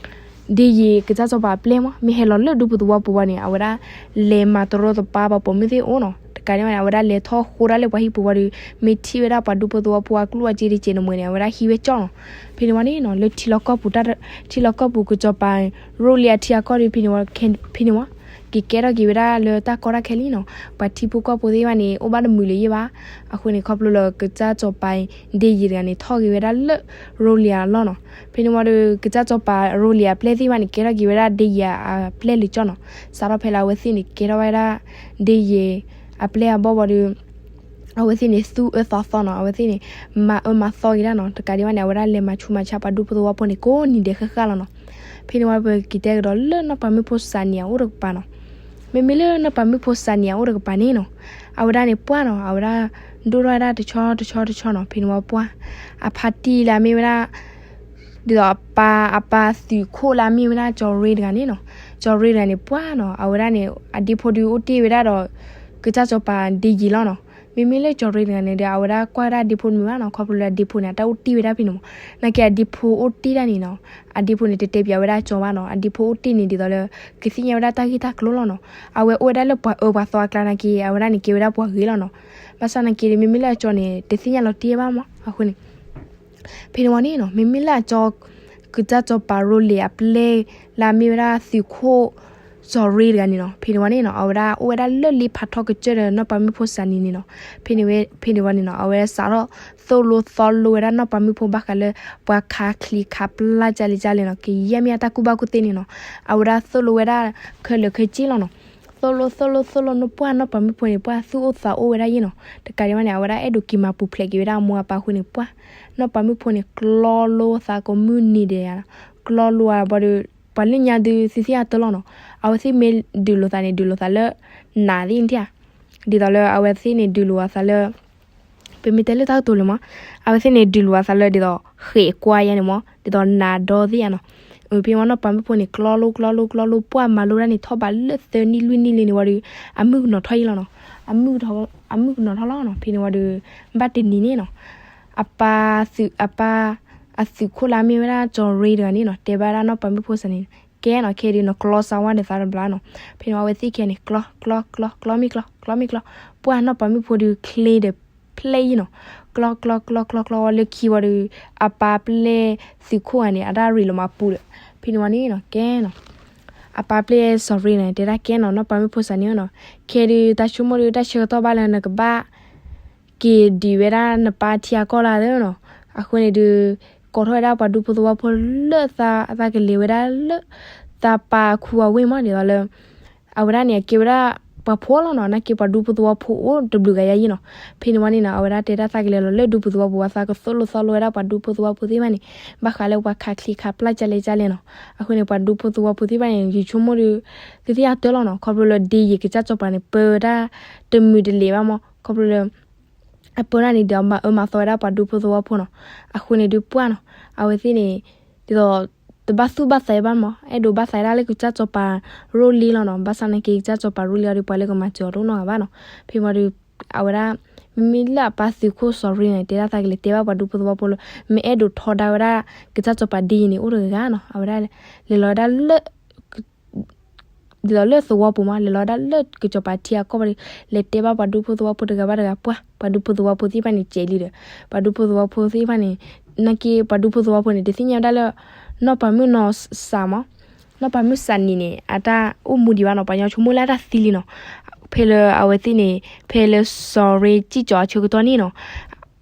ဒ့ယံာ်ကစၢ်စီၤပၤအပျဲၢ်မး မ့ၢ်ဟဲလီၤလၢဒူဖိသဝီပူၤဝံၤန့ၣ် အဝဲဒၣ်လဲၤမၤတရီတပါပှၤပိာ်မုၣ်သ့ၣ်အအိၣ်နီၤ. တကးဒံးဘၣ်န့ၣ် အဝဲဒၣ်လဲၤထီၣ်ဃိဒၣ်လၢပှၤဟံၣ်ပူၤဝံၤဒီး မ့ၢ်ထံၣ်ဝဲဒၣ်ပှၤဒူဖိသဝီဖိအကျိၣ်အစ့တစဲးတမှဲၤန့ၣ် အဝဲဒၣ်ဟံးဝဲကၠီၣ်နီၤ. ဖဲန့ၣ်ဝံၤန့ၣ်နီၤ လၢထံလီၢ်ကီၢ်ပူၤတၢ် ထံလီၢ်ကီၢ်ပူၤကစီၤပၤ ရိလံအထံအကီၢ်ဒီး ဖဲန့ၣ်ဝံၤ ဖဲန့ၣ်ဝံၤ က့ၤကဲထီၣ်က့ၤဝဲဒၣ်လၢတၢ်ကီတၢ်ခဲလံနီၤ. ပှၤထံဖိကီၢ်ဖိသ့ၣ်တဖၣ်န့ၣ် အိၣ်ဘၣ်တမုာ်လၢၤယဲၢ်ဘၣ်. အဃိန့ၣ် ခီဖျိလၢကစၢ်စီၤပၤ ဒ့ယံာ်တဂၤန့ၣ် ထီၣ်က့ၤဝဲဒၣ်လၢ ရိလံအလီၢ်နီၤ. ဖဲန့ၣ်ဝံၤဒီး ကစၢ်စီၤပၤရိလံအပျဲၢ်သ့ၣ်တဖၣ်န့ၣ် ကဲထီၣ်က့ၤဝဲဒၣ်ဒ့ယံာ်အပျဲၢ်လၢကၠီၣ်နီၤ. စးထီၣ်ဖဲလၢအဝဲသ့ၣ်န့ၣ် ကဲထီၣ်ဝဲဒၣ် ဒ့ယံာ်အပျဲၢ်အဘီၣ်ဝံၤဒီး အဝဲသ့ၣ်န့ၣ် သူၣ်အၢသးသီနီၤ. အဝဲသ့ၣ်န့ၣ် မၤအၢမၤသီက့ၤဒၣ်နီၤ. တကးဒံးဘၣ်န့ၣ် အဝဲဒၣ်လဲၤမၤဆူးမၤဆါပှၤဒူဖိသဝီဖိန့ၣ် ကိးနံၤဒဲးဃၣ်ဃၣ်လီၤနီၤ. ဖဲန့ၣ်ဝံၤ ပက့ၤတဲကဒီးလၢနီၢ်ပၤမုၣ်ဖိစးနံၤအအိၣ်တကပၤနီၤ. မ့မ့ၢ်လၢနီၢ်ပၤမုၣ်ဖိစးနံၤအအိၣ်တကပၤန့ၣ်နီၤ, အဝဲဒၣ်န့ၣ်ပှၢ်နီၤ, အဝဲဒၣ်ဒိၣ်ထီၣ်ဝဲဒၣ်တဆီတဆီတဆီနီၤ. ဖဲန့ၣ်ဝံၤပှၢ် အဖါတံၢ်လၢအမ့ၢ်ဝဲဒၣ် ဒ်သိးအပၢ် အပၢ်သုးခိၣ်လၢအမ့ၢ်ဝဲဒၣ်ကၠီၤရ့တဂၤန့ၣ်နီၤ. ကၠီၤရ့တဂၤန့ၣ် ပှၢ်နီၤ, အဝဲဒၣ်န့ၣ် အဒ့ဖိဒုးအိၣ်တ့ၢ်ဝဲဒၣ်ဒီး ကစၢ်စီၤပၤဒ့ယံာ်လီၤနီၤ. မ့မ့ၢ်လၢကၠီၤရ့တဂၤန့ၣ်ဒီး အဝဲဒၣ်ကွၢ်ဝဲဒၣ်အဒ့ဖိတမုာ်ဘၣ်နီၤ, ခီဖျိလၢအဒ့ဖိန့ၣ် အတၢ်အိၣ်တ့ၢ်ဝဲဒၣ်ဖဲန့ၣ်မး. နာ်က့အဒ့ဖိအိၣ်တ့ၢ်ဒၣ်န့ၣ်နီၤ, အဒ့ဖိန့ၣ် တတဲပၠးဝဲဒၣ်ကၠီၤဘၣ်နီၤ. အဒ့ဖိအိၣ်တ့ၢ်န့ၣ်ဒ်သိးလၢ ကသ့ၣ်ညါဝဲဒၣ်တၢ်ဂ့ၢ်တၢ်ကျိၤလီၤနီၤ. အဝဲအိၣ်ဝဲဒၣ်လၢပှၤအၢပှၤသီအကျါနာ်က့ အဝဲဒၣ်န့ၣ်ကဲဝဲဒၣ်ပှၤဂ့ၤလီၤနီၤ. ဘၣ်ဆၣ်နာ်က့ဒီး မ့မ့ၢ်လၢအကၠီၤန့ၣ် တသ့ၣ်ညါလီၤတံၢ်ဘၣ်မး. အဃိန့ၣ် ဖဲန့ၣ်ဝံၤန့ၣ်နီၤ, မ့မ့ၢ်လၢအကၠီၤ ကစၢ်စီၤပၤရိလ့ၤအပျဲၢ်လၢအမ့ၢ်ဝဲဒၣ်သုးခိၣ် စီၤရ့တဂၤန့ၣ်နီၤ, ဖဲန့ၣ်ဝံၤန့ၣ်နီၤ အဝဲဒၣ်အိၣ်ဝဲဒၣ်လၢလ့ဖးထီၣ်ကစၢၢ်ဒီးနီၢ်ပၤမုၣ်ဖိစးနံၤန့ၣ်နီၤ. ဖဲန့ၣ်ဝံၤ ဖဲန့ၣ်ဝံၤန့ၣ်နီၤ အဝဲစးထီၣ်သူ အဝဲဒၣ်သိၣ်လိသီလိဝဲဒၣ်နီၢ်ပၤမုၣ်ဖိဘၣ်ဃးလၢ ပှၤခးချံခးပျၢ်ကၢ်လဲၣ်ကၢ်လဲၣ်နီၤ, ကယဲၢ်မ့ၢ်အတၢ်ကူၣ်ဘၣ်ကူၣ်သ့န့ၣ်နီၤ, အဝဲဒၣ်သိၣ်လိဝဲဒၣ်ခဲလၢာ်ခဲဆ့လီၤနီၤ. သိၣ်လိသိၣ်လိသိၣ်လိန့ၣ် ပှၢ်နီၢ်ပၤမုၣ်ဖိန့ၣ် ပှၢ်သူၣ်အိၣ်သးအိၣ်ဝဲဒၣ်ယဲၢ်နီၤ. တကးဒံးဘၣ်န့ၣ် အဝဲဒၣ်အဲၣ်ဒိးက့ၤမၤပူၤဖျဲးက့ၤဝဲဒၣ်အမိၢ်အပၢ်အဃိန့ၣ် ပှၢ်နီၢ်ပၤမုၣ်ဖိန့ၣ် ကျီလိသးကိးမုၢ်နံၤဒဲးနီၤ, ကျီလိအဘီဒီး ပှၤလၢညါဒုးသ့ၣ်သ့ၣ်အတၢၢ်လီၤနီၤ. အဝဲသ့ၣ်မ့ၢ်ဒုးလိာ်သးန့ၣ် ဒုးလိာ်သးလၢ နးသ့ၣ်န့ၣ်ဧါ, ဒ်သိးလၢအဝဲသ့ၣ်န့ၣ် ဒုးလိာ်အသးလၢ ပမ့ၢ်တဲလၢတၢ်ကတိၤလၢမး, အဝဲသ့ၣ်န့ၣ် ဒုးလိာ်အသးလၢဒ်သိး ဃဲးကွၢ်ယါန့ၣ်မး ဒ်သိးနးဒီသ့ၣ်ဧါနီၤ. ဖဲန့ၣ်ဝံၤနီၢ်ပၤမုၣ်ဖိန့ၣ် ကျီလိကျီလိကျီလိ ပှၢ်မၤလိဒၣ်န့ၣ် ထီၣ်ဘးလၢသၢနံၣ်လွံၢ်နံၣ်လံန့ၣ်ဝံၤဒီး အမုၣ်ကနီၤထီၣ်ယဲၢ်လီၤနီၤ. အမုၣ်ကနီၤထီၣ်လီၤနီၤ. ဖဲန့ၣ်ဝံၤဒီး ဘၣ်တနံၤန့ၣ်နီၤ အပၢ်သုး အပၢ် အသုးခိၣ်လၢအမ့ၢ်ဝဲဒၣ်ကၠီၤရ့တဂၤန့ၣ်နီၤ တဲဘၣ်ဒၣ်နီၢ်ပၤမုၣ်ဖိစးနံၤန့ၣ် ကဲနီၤ ခဲဒုးနကျီစးဝါဒီးသးတဘျီနီၤ. ဖဲန့ၣ်ဝံၤအဝဲသ့ၣ်ခံဂၤန့ၣ် ကျီ ကျီ ကျီ ကျီမ့ၢ်ကျီ ကျီမ့ၢ်ကျီ, ပှၢ်နီၢ်ပၤမုၣ်ဖိဒုးချ့ဒီးဖျဲၣ်ယဲၢ်နီၤ. ကျီ ကျီ ကျီ ကျီ ကျီဝံၤလၢခံဝံၤဒီး အပၢ်ပျဲၢ်သုးခိၣ်ဂၤန့ၣ် အတၢ်ရ့လိာ်မးပူၤဒီး ဖဲန့ၣ်ဝံၤန့ၣ်နီၤ ကဲနီၤ အပၢ်ပျဲၢ်စီၤရ့န့ၣ် တဲဒၣ်ကဲနီၤ နီၢ်ပၤမုၣ်ဖိစးနံၤနီၤ, ခဲဒုးတၢ်ဆိကမိၣ်ဒုး တၢ်ဆၢကတီၢ်ဘၣ်လၢနကဘၣ် က့ၤဒုးဝဲဒၣ်နပၢ်ထံအကီၢ်လၢသ့နီၤ. အဃိန့ၣ်ဒုး ကိးထီၣ်ဝဲဒၣ်ပှၤဒူဖိသဝီဖိလၢသး သးကလဲၤဝဲဒၣ်လၢ သးပၢ်ခူအဝ့ၢ်မး ဒ်သိးလၢ အဝဲဒၣ်န့ၣ် အကဲဝဲဒၣ်ပှၤဖှီၣ်လီၤနီၤ, နာ်က့ပှၤဒူဖိသဝီဖိအိၣ်တဘျုးဂၤယါယဲၢ်နီၤ. ဖဲန့ၣ်ဝံၤန့ၣ်နီၤ အဝဲဒၣ်တဲဒၣ်သးကလဲၤလီၤလၢဒူဖိသဝီဖိအသး ကသိၣ်လိသီလိဝဲဒၣ်ပှၤဒူဖိသဝီဖိသ့ၣ်တဖၣ်န့ၣ် ဘၣ်ဃးလၢပှၤခးချံခးပျၢ်ကၢ်လဲၣ်ကၢ်လဲၣ်နီၤ. အဃိန့ၣ် ပှၤဒူဖိသဝီဖိသ့ၣ်တဖၣ်န့ၣ် ယဆိကမိၣ်ဒီး သ့ၣ်သ့ၣ်အတၢၢ်လီၤနီၤ, ခီဖျိလၢ ဒ်ယံာ်ကစၢ်စီၤပၤန့ၣ် ပၢဝဲဒၣ်တမုာ်တလ့ၤဘၣ်မး, ခီဖျိလၢ အပၢဝဲဒၣ်န့ၣ်ဒီး မၤအၢမၤသီဝဲဒၣ်ပှၤဒူဖိသဝီဖိနီၤ. အဃိန့ၣ်ဒုးပှၢ်နီၤ, အဝဲသ့ၣ်န့ၣ် ဒ်သိး တဘၣ်သူၣ်ဘၣ်သးဘၣ်မး, အဲၣ်ဒိးဘၣ်သးဒၣ်လၢကစၢ်စီၤပၤရိၣ်လံလီၤနီၤ. ဘၣ်ဆၣ်နာ်က့ ကစၢ်စီၤပၤရိၣ်လံအီၤဒီး ပှၤလၢကမၤစၢၤအီၤတအိၣ်နီတဂၤဘၣ်နီၤ. ဖဲမးဒီး အဝဲဒၣ် မ့မ့ၢ်လၢအပၢ်သုးခိၣ်စီၤရ့န့ၣ် တဲဒၣ်သးကလဲၤတဲဘၣ်ပှၤဒူဖိသဝီဖိလၢ မ့ၢ်အဲၣ်ဒိးထီဒါဝဲဒၣ် ကစၢ်စီၤပၤဒ့ယံာ်န့ၣ် အိၣ်တဂၤနီၤ. အဝဲဒၣ် လဲၤလီၤဝဲဒၣ်လၢ ဒ်သိးလၢသဝီပူၤမး, လဲၤလီၤဝဲဒၣ်လၢကစီၤပၤထံအကီၢ်ဘၣ်ဒီး လဲၤတဲဘၣ်ပှၤဒူဖိသဝီဖိတဂၤဘၣ်တဂၤ ပှၢ် ပှၤဒူဖိသဝီဖိသ့ၣ်တဖၣ်န့ၣ် ကဲးလံဒီး ပှၤဒူဖိသဝီဖိသ့ၣ်တဖၣ်န့ၣ် နာ်က့ပှၤဒူဖိသဝီဖိန့ၣ် တသ့ၣ်ညါဝဲဒၣ်လၢ နီၢ်ပၤမုၣ်နီၢ်စးမး, နီၢ်ပၤမုၣ်စးနံၤန့ၣ် အတၢ်အိၣ်မူဒံးဘၣ်နီၤ, ပှၤကညီဆိကမိၣ်လၢအတၢ်သံလံနီၤ. ဖဲလၢအဝဲသ့ၣ်န့ၣ် ဖဲလၢစီၤရ့စံၣ်ကၠီၤအဆၢကတီၢ်န့ၣ်နီၤ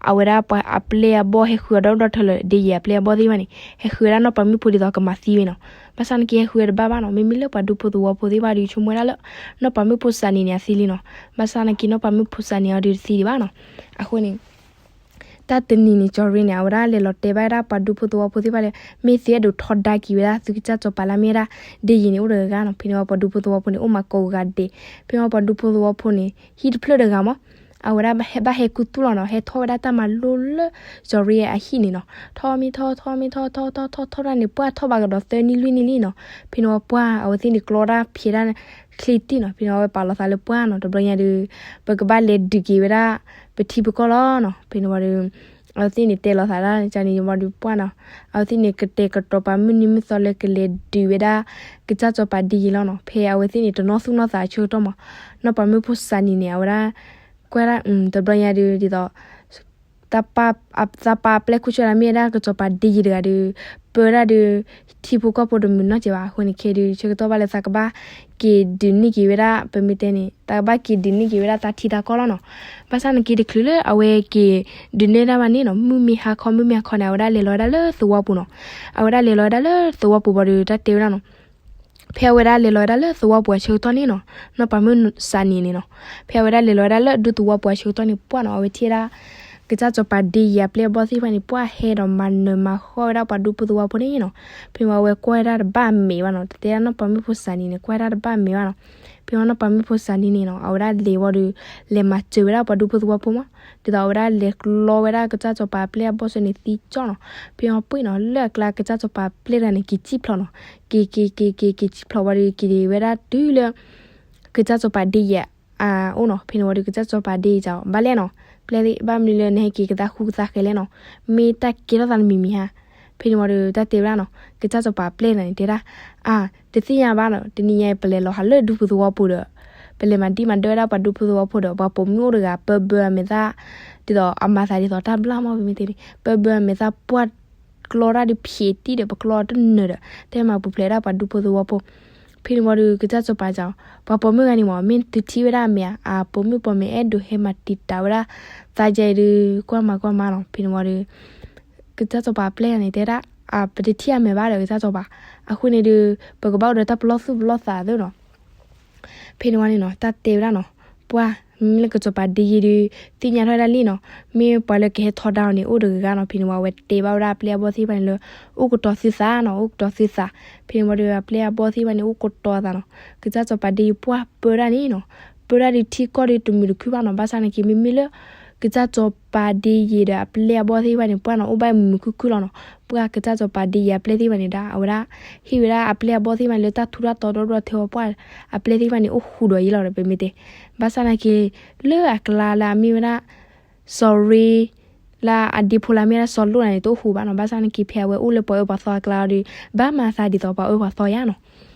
အဝဲဒၣ်ပှၤအပျဲၢ်အဘီၣ်ဟဲဃုအီၤဒီဒူၣ်ဒီထၢလၢ ဒ့ယံာ်အပျဲၢ်အဘီၣ်သ့ၣ်တဖၣ်န့ၣ် ဟဲဃုဝဲဒၣ်နီၢ်ပၤမုၣ်ဖိဒ်သိးကမၤသံဝဲနီၤ. ဘၣ်ဆၣ်နာ်က့ဟဲဃုဝဲတဘၣ်ဘၣ်နီၤ, မ့မ့ၢ်လၢပှၤဒူဖိသဝီဖိသ့ၣ်တဖၣ်ဒီး ဆိကမိၣ်ဝဲဒၣ်လၢ နီၢ်ပၤမုၣ်ဖိစးနံၤန့ၣ်အသံလံနီၤ. ဘၣ်ဆၣ်နာ်က့နီၢ်ပၤမုၣ်ဖိစးနံၤအီၤဒီးတသံဒံးဘၣ်နီၤ. အဃိန့ၣ် တၢ်တနံၤန့ၣ် ကၠီၤရ့န့ၣ် အဝဲဒၣ်လဲၤလီၤတဲဘၣ်ဝဲဒၣ်ပှၤဒူဖိသဝီဖိသ့ၣ်တဖၣ်လၢ မ့ၢ်သုအဲၣ်ဒိးထီဒါက့ၤဝဲဒၣ်သုကစၢ်စီၤပၤလၢမ့ၢ်ဝဲဒၣ် ဒ့ယံာ်န့ၣ် အိၣ်တဂၤဂၤနီၤ. ဖဲန့ၣ်ဝံၤပှၤဒူဖိသဝီဖိန့ၣ် အိၣ်မးကိးဂၤဒဲး, ဖဲန့ၣ်ဝံၤပှၤဒူဖိသဝီဖိန့ၣ် ဟံၣ်တဖျၢၣ်တဂၤမး အဝဲဒၣ်ဘၣ်ဟဲကူသူၣ်လီၤနီၤ, ဟဲထီၣ်ဝဲဒၣ်တၢ်မၤလိလၢ ကၠီၤရ့အဟံၣ်န့ၣ်နီၤ. ထီၣ်မ့ၢ်ထီၣ် ထီၣ်မ့ၢ်ထီၣ် ထီၣ်ထီၣ်ထီၣ်ထီၣ်ဒၣ်န့ၣ် ပှၢ်ထီၣ်ဘးကဒီးသၢနံၣ်လွံၢ်နံၣ်လံနီၤ. ဖဲန့ၣ်ဝံၤပှၢ် အဝဲသ့ၣ်န့ၣ်ကျီတၢ်ဖျဲးဒၣ်ချ့တံၢ်နီၤ. ဖဲန့ၣ်ဝံၤပာ်လီၤသးလၢပှၢ်နီၤ, တဘျီညါဒီး ပကဘၣ်လဲၤဒုးက့ၤဝဲဒၣ် ပထံပကီၢ်လီၤနီၤ. ဖဲန့ၣ်ဝံၤဒီး အဝဲသ့ၣ်န့ၣ်တဲလီၤသးဒၣ်န့ၣ် ကန့ၣ်ဝံၤဒီးပှၢ်နီၤ, အဝဲသ့ၣ်န့ၣ်ကတဲာ်ကတီၤပာ်မုၢ်နံၤမုၢ်သီလၢကလဲၤဒုးဝဲဒၣ် ကစၢ်စီၤပၤဒ့ယံာ်လီၤနီၤ. ဖဲအဝဲသ့ၣ်န့ၣ် တနီၣ်သူၣ်နီၣ်သးအဆၢကတီၢ်မး နီၢ်ပၤမုၣ်ဖိစးနံၤန့ၣ် အဝဲဒၣ် ကွၢ်ဒၣ် တဘျီညါဒီး ဒ်သိး သးပၢ်အပျဲၢ်ခိၣ်ဆၢလၢမ့ၢ်ဝဲဒၣ်ကစၢ်စီၤပၤဒ့ယံာ်တဂၤဒီး ပၢဝဲဒၣ်ဒီး ထံဖိကီၢ်ဖိတမုာ်နီၢ်ကဲဘၣ်. အဃိန့ၣ်ခဲဒီး ဆၢကတီၢ်ဘၣ်လၢသးကဘၣ်က့ၤဒုးန့ၢ်က့ၤဝဲဒၣ် ပမ့ၢ်တဲန့ၣ် သးကဘၣ်က့ၤဒုးန့ၢ်က့ၤဝဲဒၣ်သးထံသးကီၢ်လီၤနီၤ. ဘၣ်ဆၣ်နာ်က့တချုးလၢအဝဲက့ၤဒုးနဲၣ်တၢ်ဘၣ်န့ၣ်နီၤ, မုၢ်မ့ၢ်ဟါခီ မုၢ်မ့ၢ်ဟါခီန့ၣ် အဝဲဒၣ်လဲၤလီၤဝဲဒၣ်လၢသဝီပူၤနီၤ. အဝဲဒၣ်လဲၤလီၤဝဲဒၣ်လၢသဝီပူၤဘၣ်ဒီး တၢ်တဲဝဲဒၣ်နီၤ ဖဲအဝဲဒၣ်လဲၤလီၤဝဲဒၣ်လၢသဝီပူၤအဆၢကတီၢ်န့ၣ်နီၤ, နီၢ်ပၤမုၣ်စးနံၤန့ၣ်နီၤ, ဖဲအဝဲဒၣ်လဲၤလီၤဝဲဒၣ်လၢဒူသဝီပူၤအဆၢကတီၢ်န့ၣ် ပှၢ်နီၤ အဝဲထံၣ်ဝဲဒၣ် ကစၢ်စီၤပၤဒ့ယံာ်အပျဲၢ်အဘီၣ်သ့ၣ်တဖၣ်န့ၣ် ပှၢ်ဟဲဒီးမၤနၢၤမၤဃီၣ်ဝဲဒၣ်ပှၤဒူဖိသဝီဖိန့ၣ်နီၤ. ဖဲဝဲကွၢ်ဝဲဒၣ်တဘၣ်အမဲာ်ဘၣ်နီၤ, တတဲဒၣ်နီၢ်ပၤမုၣ်ဖိစးနံၤန့ၣ် ကွၢ်ဝဲဒၣ်တဘၣ်အမဲာ်ဘၣ်နီၤ. ဖဲဝဲနီၢ်ပၤမုၣ်ဖိစးနံၤန့ၣ်နီၤ အဝဲဒၣ်လဲၤဝံၤဒီး လဲၤမၤစၢၤဝဲဒၣ်ပှၤဒူဖိသဝီဖိမး ဒ်သိးအဝဲဒၣ်လဲၤကျီဝဲဒၣ်ကစၢ်စီၤပၤအပျဲၢ်အဘီၣ်စၢၤန့ၣ်သံကၠီနီၤ. ဖဲအပှ့ၤနီၤ လၢအကျါကစၢ်စီၤပၤအပျဲၢ်တဂၤန့ၣ် က့ၤစံၣ်ဖျိးနီၤ. က့ၤက့ၤက့ၤက့ၤက့ၤစံၣ်ဖျိးဝံၤဒီး က့ၤဝဲဒၣ်တုၤလၢ ကစၢ်စီၤပၤဒ့ယံာ်အအိၣ်နီၤ. ဖဲန့ၣ်ဝံၤဒီး ကစၢ်စီၤပၤဒ့ယံာ်စံး ဘၣ်လဲၣ်နီၤ, ပျဲဘၣ်မနုၤလၢနဟဲက့ၤကသးဃူကသးဃဲလဲၣ်နီၤ, မ့ၢ်တၢ်ကဲထီၣ်သးနမံၤမံၤဧါ. ဖဲန့ၣ်ဝံၤဒီး တၢ်တဲဝဲဒၣ်နီၤ ကစၢ်စီၤပၤအပျဲၢ်တဂၤန့ၣ် တဲဒၣ် အါ တသ့ၣ်ညါဘၣ်နီၤ, တနံၤညါအံၤ ပလဲၤလီၤဟးလၢဒူဖိသဝီပူၤဒီး ပလဲၤမၤဒံၣ်မၤဒၢဝဲဒၣ်ပှၤဒူဖိသဝီဖိဒီး ပှၤပိာ်မုၣ်အိၣ်တဂၤ ပၢဘၢအမဲာ်သၣ် ဒ်သိးအမၤသးဒ်သိးတၢ်ဘျၣ်မး ပမ့ၢ်တဲန့ၣ် ပၢဘၢအမဲာ်သၣ် ပှၢ်ကျီတၢ်ဒုးဖျဲးတံၢ်ဒီး ပကျီတနၢၤဒီး တၢ်မၤပူၤဖျဲးဒၣ်ပှၤဒူဖိသဝီဖိ ဖဲန့ၣ်ဝံၤဒီး ကစၢ်စီၤပၤစံး, ပှၤပိာ်မုၣ်ဂၤန့ၣ်မ့ၢ် မ့ၢ်သုထံၣ်ဝဲဒၣ်အမဲာ်ဧါ, အပိာ်မုၣ်ပိာ်မုၣ်အဲၣ်ဒိးဟဲမၤတံာ်တာ်ဝဲဒၣ် သးကဲအံၤဒီး ကွၢ်မၤကွၢ်မၤလီၤ. ဖဲန့ၣ်ဝံၤဒီး ကစၢ်စီၤပၤအပျဲၢ်ဂၤန့ၣ် တဲဒၣ်, ပတထံၣ်အမဲာ်ဘၣ်ဒီး ကစၢ်စီၤပၤ, အဃိန့ၣ်ဒီး ပကဘၣ်အိၣ်ဒီးတၢ်ပလီၢ်သူၣ်ပလီၢ်သးသ့နီၤ. ဖဲန့ၣ်ဝံၤန့ၣ်နီၤ တၢ်တဲဝဲဒၣ်နီၤ, ပှၢ်, မ့ၢ်လၢကစီၤပၤဒ့ယံၤဒီး သ့ၣ်ညါထီၣ်ဝဲဒၣ်လံနီၤ, မ့ၢ်ပှၤလၢကဟဲထီဒါအီၤန့ၣ် အိၣ်တဂၤဂၤနီၤ. ဖဲန့ၣ်ဝံၤ အဝဲတဲဘၣ်ဝဲဒၣ်အပျဲၢ်အဘီၣ်သ့ၣ်တဖၣ်န့ၣ်လၢ အိၣ်ကတီၤသုသးနီၤ, အိၣ်ကတီၤသုသး. ဖဲန့ၣ်ဝံၤဒီး အပျဲၢ်အဘီၣ်သ့ၣ်တဖၣ်န့ၣ် အိၣ်ကတီၤအသးနီၤ. ကစၢ်စီၤပၤဒ့ယံၤပှၢ်ပၢဒၣ်န့ၣ်နီၤ, ပၢဒၣ်ဒီးထံကီၢ်ဒီးတမုာ်တခုဘၣ်နီၤ. ဘၣ်ဆၣ်နာ်က့ မ့မ့ၢ်လၢ ကစၢ်စီၤပၤဒ့ယံၤဒီးအပျဲၢ်အဘီၣ်သ့ၣ်တဖၣ်န့ၣ် ပှၢ်နီၤ အိၣ်ဘၣ်မုာ်မုာ်ခုၣ်ခုၣ်လီၤနီၤ. ပှၢ်ကစၢ်စီၤပၤဒ့ယံၤအပျဲၢ်သ့ၣ်တဖၣ်န့ၣ်ဒီး အဝဲဒၣ် ဟ့ၣ်ဝဲဒၣ်အပျဲၢ်အဘီၣ်သ့ၣ်တဖၣ်န့ၣ်လၢတၢ်ထူးတၢ်တီၤဒီဒီထၢဝဲ ပှၢ်အပျဲၢ်သ့ၣ်တဖၣ်န့ၣ် အိၣ်ဃုာ်ဒီးယံၤလီၤဒီး ပမ့ၢ်တဲ. ဘၣ်ဆၣ်နာ်က့ လၢအကျါလၢအမ့ၢ်ဝဲဒၣ် စီၤရ့ လၢအဒ့ဖိလၢအမ့ၢ်ဝဲဒၣ်စီၤလိၣ်တဂၤန့ၣ် တအိၣ်ဃုာ်ဘၣ်နီၤ. ဘၣ်ဆၣ်နာ်က့ ဖဲအဝဲအိၣ်လၢပှၤအၢပှၤသီအကျါဒီး ဘၣ်မၤသးဒ်သိးပှၤအၢပှၤသီယါနီၤ.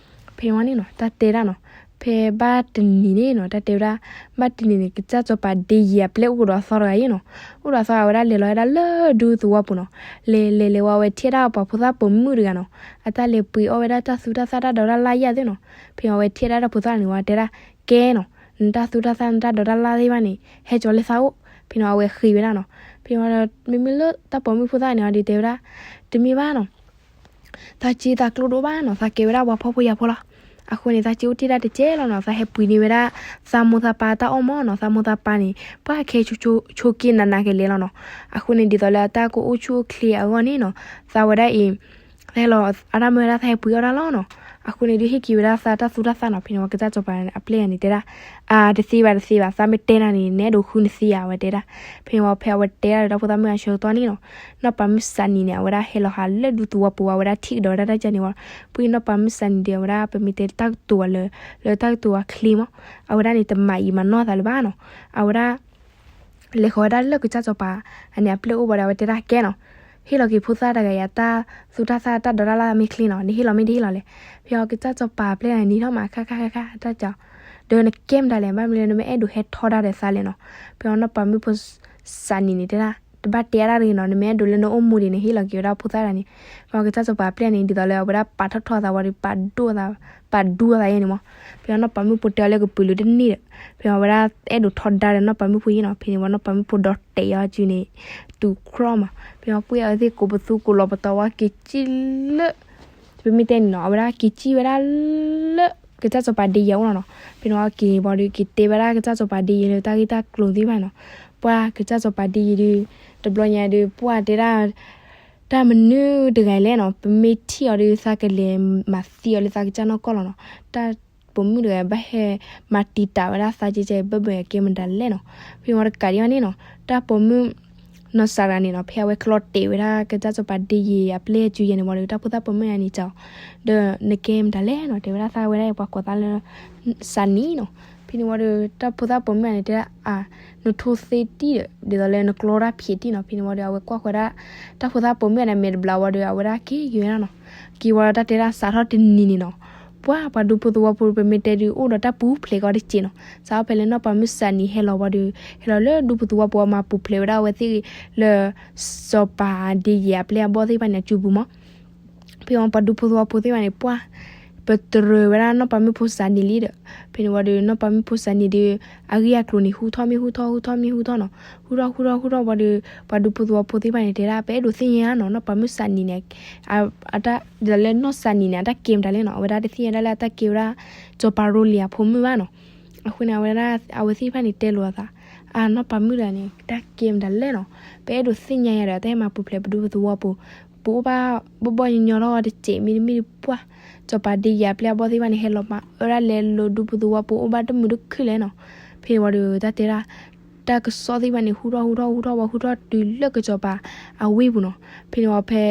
ဖဲန့ၣ်ဝံၤန့ၣ်နီၤ တၢ်တဲဒၣ်နီၤ, ဖဲဘၣ်တနံၤန့ၣ်နီၤ တၢ်တဲဝဲဒၣ်, ဘၣ်တနံၤန့ၣ် ကစၢ်စီၤပၤဒ့ယံၤအပျဲၢ်အိၣ်ကဒီးအသီတဂၤအံၤနီၤ. အိၣ်ဒီးအသီ အဝဲဒၣ်လဲၤလီၤဝဲဒၣ်လၢဒူသဝီပူၤနီၤ. လဲၤလဲၤလဲၤဝံၤ အဝဲထံၣ်ဒၣ်ပှၤဖိသၣ်ပိာ်မုၣ်တဂၤနီၤ, အတၢ်လဲၤပှ့ၤအီၣ်ဝဲဒၣ်တၢ်သူတၢ်သၣ်တၢ်ဒိးတၢ်လၣ်ယဲၢ်သ့ၣ်နီၤ. ဖဲအဝဲထံၣ်ဒၣ်တၢ်ဖိသၣ်န့ၣ်ဝံၤ တဲဒၣ်, ကဲနီၤ, နတၢ်သူတၢ်သၣ်နတၢ်ဒိးတၢ်လၣ်သ့ၣ်တဖၣ်န့ၣ် ဟဲကၠီၤလၢသးအိၣ်. ဖဲန့ၣ်ဝံၤ အဝဲဃ့ဝဲဒၣ်နီၤ. ဖဲန့ၣ်ဝံၤ မ့မ့ၢ်လၢတၢ်ပိာ်မုၣ်ဖိသၣ်န့ၣ်ဝံၤဒီး တဲဝဲဒၣ်, တမ့ၢ်ဘၣ်နီၤ သးစ့သးကျိဒိၣ်ဘၣ်နီၤ, သးကဲဝဲဒၣ်ပှၤဖှီၣ်ဖိယာ်ဖိလီၤ. အဃိန့ၣ် သးစ့အိၣ်တ့ၢ်ဒၣ်တစဲးလီၤနီၤ, သးဟဲပှ့ၤန့ၢ်ဝဲဒၣ် သးမိၢ်သးပၢ်တၢ်အီၣ်မ့ၢ်နီၤ, သးမိၢ်သးပၢ်န့ၣ် ပှၢ်ခဲဆိးက့နးနးကလဲာ်လီၤနီၤ. အဃိန့ၣ် ဒ်သိးလၢအတၢ်ကအိၣ်ဆူၣ်အိၣ်ချ့အဂီၢ်န့ၣ်နီၤ, သးဝဲဒၣ်အံၤ သးဟဲလီၤအတၢ်မၢဝဲဒၣ် သးဟဲပှ့ၤအီၣ်တၢ်လီၤနီၤ. အဃိန့ၣ်ဒုး ဟ့ၣ်က့ၤဝဲဒၣ်သးတၢ်သူတၢ်သၣ်နီၤ. ဖဲန့ၣ်ဝံၤ ကစၢ်စီၤပၤအပျဲၢ်န့ၣ်တဲဒၣ်, အါ တသ့ဘၣ်တသ့ဘၣ်, သးမ့ၢ်တဲနၤန့ၣ် နအဲၣ်ဒိးဃုနသ့ဧါ အဝဲတဲဒၣ်. ဖဲန့ၣ်ဝံၤ ဖဲအဝဲတဲဒၣ်ဒီးတၢ်ဖိသၣ်မုၣ်အဆၢကတီၢ်န့ၣ်နီၤ, နီၢ်ပၤမုၣ်စးနံၤန့ၣ် အဝဲဒၣ်ဟဲလီၤဟးလၢဒူသဝီပူၤဝံၤ အဝဲဒၣ်ထံၣ်ကဒီးဝဲဒၣ်တၢ်ကဲန့ၣ်ဝံၤ, ဖဲန့ၣ်နီၢ်ပၤမုၣ်စးနံၤဒီး အဝဲဒၣ်ပမ့ၢ်တဲတၢ်ကတိၤဝဲလၢ လၢတၢ်ကတိၤဝဲချ့မး, အဝဲဒၣ်န့ၣ် တမၤအံၤမၤနီၢ်သးလၢၤဘၣ်နီၤ. အဝဲဒၣ် လဲၤဃီၤဝဲဒၣ်လၢကစၢ်စီၤပၤအန့ၣ်အပျဲၢ်အိၣ်ဘၣ်ဒီး အဝဲတဲဒၣ်ကဲနီၤ, ဟ့ၣ်လီၤက့ၤဖိသၣ်တဂၤအံၤ အတၢ်သူတၢ်သၣ်တၢ်ဒိးတၢ်လၣ်မ့ၢ်ချ့နီၤ, နဟ့ၣ်လီၤမ့ၢ်တဟ့ၣ်လီၤလဲၣ်. ဖဲအံၤ ကစၢ်စီၤပၤအပျဲၢ်န့ၣ် နံၤထီၣ်မးခါခါခါခါ တၢ်ကီ, ဒီးနကဲမတၤလဲၣ်, ဘၣ်မနုၤလၢ နမ့ၢ်အဲၣ်ဒိးဟဲထီဒါဒီးသးလဲၣ်နီၤ. ဖဲအံၤနီၢ်ပၤမုၣ်ဖိစးနံၤန့ၣ်တဲဒၣ်, တဘၣ်တဲအါဒၣ်တဂ့ၤနီၤ, နမ့ၢ်အဲၣ်ဒိးလၢနအိၣ်မူဒံးန့ၣ် ဟ့ၣ်လီၤက့ၤဝဲဒၣ်ဖိသၣ်တဂၤန့ၣ်. ဖဲအံၤ ကစၢ်စီၤပၤအပျဲၢ်န့ၣ် ဒ်သိးလၢအဝဲဒၣ်ပာ်ထီၣ်ထီအသးဝံၤဒီး ပာ်ဒိၣ်သး, ပာ်ဒူအသးယဲန့ၣ်မး. ဖဲအံၤနီၢ်ပၤမုၣ်ဖိတဲအီၤလၢကပုာ်လုးတန့ၢ်ဒီး, ဖဲအံၤဝဲဒၣ်အဲၣ်ဒိးထီဒါဒီးနီၢ်ပၤမုၣ်ဖိယဲနီၤ. ဖဲန့ၣ်ဝံၤ နီၢ်ပၤမုၣ်ဖိဒီးတဲာ်အီၤစုန့ၣ် တူၤခြီၣ်မး. ဖဲအံၤ ပှ့ၤအဝဲသ့ၣ်ကိးပသူကိးလီၤပတီၤဝံၤ က့ၤစံၣ်လၢ ပမ့ၢ်တဲန့ၣ်နီၤ, အဝဲဒၣ်က့ၤစံၣ်ဝဲဒၣ်လၢ ကစၢ်စီၤပၤဒ့ယံၤအအိၣ်လီၤနီၤ. ဖဲန့ၣ်ဝံၤက့ၤဘၣ်ဒီး က့ၤတဲဝဲဒၣ်ကစၢ်စီၤပၤဒ့ယံၤလၢတၢ်ဂ့ၢ်တၢ်ကျိၤသ့ၣ်တဖၣ်နီၤ. ပှၢ်ကစၢ်စီၤပၤဒ့ယံၤဒီး တဘျီညါဒီး ပှၢ်တဲဒၣ် တၢ်မနုၤတဂၤလဲၣ်နီၤ, ပမ့ၢ်ထံၣ်အီၤဒီး သးကလဲၤမၤသံအီၤလၢသးကစၢ်နီၢ်ကီၢ်လီၤနီၤ. တၢ်ပိာ်မုၣ်တဂၤဘၣ်ဟဲမၤတံာ်တာ်ဝဲဒၣ်သးကဲကဲ ဘၢၣ်ဘၢၣ်ကဲမတၤလဲၣ်နီၤ. ဖဲန့ၣ်ဝံၤတကးဒံးဘၣ်န့ၣ်နီၤ, တၢ်ပိာ်မုၣ် နီၢ်စၤရၤန့ၣ်နီၤ, ဖဲအဝဲကျီတဲာ်ဝဲဒၣ်ကစၢ်စီၤပၤဒ့ယံၤအပျဲၢ်အစုယဲန့ၣ်ဝံၤဒီး တၢ်ဖိသၣ်ပိာ်မုၣ်ဂၤန့ၣ်စံး, ဒီးနကဲမတၤလဲၣ်နီၤ, တဲဝဲဒၣ်သးဝဲဒၣ်အံၤ ပှၤကိးသးလၢ စးနံၤနီၤ. ဖဲန့ၣ်ဝံၤဒီး တၢ်ဖိသၣ်ပိာ်မုၣ်ဂၤန့ၣ်တဲဒၣ် အါ, နထိသ့တံၢ်ဒီး ဒ်သိးလၢနကျီတၢ်ဖျဲးတံၢ်နီၤ. ဖဲန့ၣ်ဝံၤဒီး အဝဲကွၢ်ဃီၤဒၣ် တၢ်ဖိသၣ်ပိာ်မုၣ်ဂၤန့ၣ် မဲာ်တဘျီဝံၤဒီး အဝဲဒၣ်က့ၤက့ၤဝဲဒၣ်နီၤ. က့ၤဝံၤဒီးတၢ်တဲဒၣ်စးထီၣ်တနံၤန့ၣ်နီၤ, ပှၢ်ပှၤဒူဖိသဝီဖိ ပမ့ၢ်တဲဒုး အိၣ်ဒီးတၢ်ပူၤဖျဲးကီးတစဲးနီၤ. စးထီၣ်ဖဲလၢနီၢ်ပၤမုၣ်စးနံၤဟဲလီၤဝံၤဒီး ဟဲလီၤလၢဒူဖိသဝီဖိ မၤပူၤဖျဲးဝဲဒၣ်အဝဲသ့ၣ်လၢ စီၤပၤဒ့ယံၤအပျဲၢ်အဘီၣ်သ့ၣ်တဖၣ်န့ၣ် အစုပူၤမး. ဖဲအံၤပှၤဒူဖိသဝီဖိသ့ၣ်တဖၣ်န့ၣ် ပှၢ် ပတရၢဝဲဒၣ်နီၢ်ပၤမုၣ်ဖိစးနံၤလံဒီး ဖဲန့ၣ်ဝံၤဒီး နီၢ်ပၤမုၣ်ဖိစးနံၤဒီး အဂ့ၢ်အကျိၤန့ၣ် ဟူထီၣ်မ့ၢ်ဟူထီၣ် ဟူထီၣ်မ့ၢ်ဟူထီၣ်နီၤ. ဟူထီၣ်ဟူထီၣ်ဟူထီၣ်ဝံၤဒီး ပှၤဒူဖိသဝီဖိသ့ၣ်တဖၣ်န့ၣ် တဲဒၣ် ပအဲၣ်ဒိးသ့ၣ်ညါနီၤ နီၢ်ပၤမုၣ်စးနံၤန့ၣ် အတၢ်ဒ်သိးလၢနီၢ်စးနံၤန့ၣ် အတၢ်ကဲမတၤလဲၣ်နီၤ. အဝဲဒၣ်တသ့ၣ်ညါဒၣ်လၢအတၢ်ကဲဝဲဒၣ် စီၤပၤရိလံၤအဖိမုၣ်ဘၣ်နီၤ. အဃိန့ၣ် အဝဲဒၣ် အဝဲသ့ၣ်တဖၣ်န့ၣ် တဲလိာ်အသး အါ နီၢ်ပၤမုၣ်တဂၤန့ၣ် တၢ်ကဲမတၤလဲၣ်နီၤ. ပအဲၣ်ဒိးသ့ၣ်ညါယၤဒီး အတၢ်ဟဲမၤပူၤဖျဲးပဒူဖိသဝီပူၤ ပအိၣ်ဘၣ်ဘီၣ်ဘီၣ်ညီညီထီၣ်တစဲး မ့တမ့ၢ်ပှၢ် စီၤပၤဒ့ယံၤအပျဲၢ်အဘီၣ်သ့ၣ်တဖၣ်န့ၣ် ဟဲလီၤမၤအၢဒၣ်လဲၤလၢဒူဖိသဝီပူၤ အိၣ်ဘၣ်တမုာ်တခုၣ်လဲၣ်နီၤ. ဖဲန့ၣ်ဝံၤဒီး တၢ်တဲဒၣ် တၢ်ကစီၣ်သ့ၣ်တဖၣ်န့ၣ် ဟူထီၣ်ဟူထီၣ်ဟူထီၣ်ဝံၤ ဟူထီၣ်တုၤလၢကစီၤပၤအဝ့ၢ်ပူၤနီၤ. ဖဲန့ၣ်ဝံၤဖဲ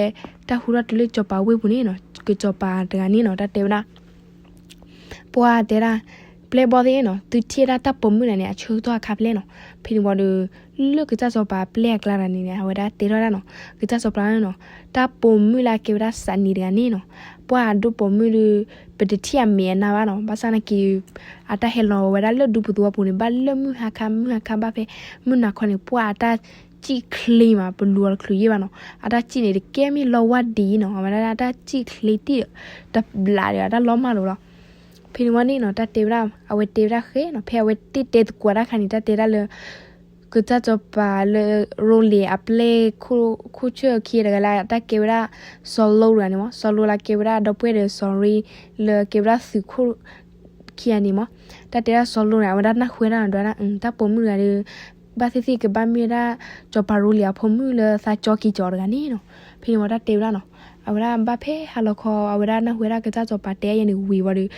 တၢ်ဟူထီၣ်တုၤလၢကစီၤပၤအဝ့ၢ်ပူၤန့ၣ်နီၤ ကစီၤပၤတဂၤန့ၣ်နီၤ တၢ်တဲဝဲဒၣ် ပှၢ်တဲဒၣ် ပျဲၢ်ဘီၣ်သ့ၣ်နီၤ သုထံၣ်ဒၣ်တၢ်ပိာ်မုၣ်တဂၤန့ၣ် အဆၢကတီၢ်အခါဖဲလဲၣ်နီၤ. ဖဲန့ၣ်ဝံၤဒီး လၢကစၢ်စီၤပၤပျဲၢ်အကျါတဂၤန့ၣ် အဝဲဒၣ်တဲထီၣ်ဒၣ်နီၤ ကစၢ်စီၤပၤန့ၣ်နီၤ တၢ်ပိာ်မုၣ်လၢအကဲဝဲဒၣ်စးနံၤတဂၤန့ၣ်နီၤ ပှၢ်အဒိၣ်ပိာ်မုၣ်ဒီး ပတထံၣ်အမဲာ်အနါဘၣ်နီၤ ဘၣ်ဆၣ်နာ်က့ အတၢ်ဟဲလီၤဝဲဒၣ်လၢဒူပူၤသဝီပူၤန့ၣ် ဘၣ်လၢမုၢ်ဟါခါမုၢ်ဟါခါဘၣ်ဖဲ မုၢ်နၤခီန့ၣ် ပှၢ်အတၢ်စံၣ်ချ့မး ပလူၤအီၤတချုးယဲၢ်ဘၣ်နီၤ အတၢ်စံၣ်န့ၣ် တကဲမ့ၢ်လီဝါဒံးနီၤ အဝဲဒၣ်အတၢ်စံၣ်ချ့တံၢ်ဒီး တဘျးဒီးအတၢ်လီၤမၢ်လိာ်လီၤ. ဖဲန့ၣ်ဝံၤန့ၣ်နီၤ တၢ်တဲဝဲဒၣ် အဝဲတဲဝဲဒၣ်ဃဲနီၤ ဖဲအဝဲသ့ၣ်တဲသကိးတၢ်ခါန့ၣ် တၢ်တဲဒၣ်လၢ ကစၢ်စီၤပၤလၢ ရိလ့ၤအပျဲၢ်ခိၣ်ဆၢၣ်ခံတဂၤလၢ တၢ်ကဲဝဲဒၣ် စီၤလိတဂၤန့ၣ်မး စီၤလိလၢကဲဝဲဒၣ်ဒီပုၢ်ဝဲၢ်ဒီးစီၤရ့ လၢကဲဝဲဒၣ်သုးခိၣ်ခံဂၤန့ၣ်မး တၢ်တဲဒၣ်စီၤလိန့ၣ် အဝဲဒၣ်နၢ်ဟူဝဲဒၣ်နီၤ ဒ်ဝဲဒၣ် တၢ်ပိာ်မုၣ်တဂၤဒီး ဘၣ်သ့ၣ်သ့ၣ်ကဘၣ်မ့ၢ်ဝဲဒၣ် စီၤပၤရိလ့ၤအဖိမုၣ်လၢသးကၠီက့ၤကၠီတဂၤန့ၣ်နီၤ. ဖဲန့ၣ်ဝံၤတၢ်တဲဝဲဒၣ်နီၤ အဝဲဒၣ်ဘၣ်ဖဲဟါလီၤခီ အဝဲဒၣ်နၢ်ဟူဝဲဒၣ်ကစၢ်စီၤပၤတဲယဲန့ၣ်ဝံၤဝံၤဒီး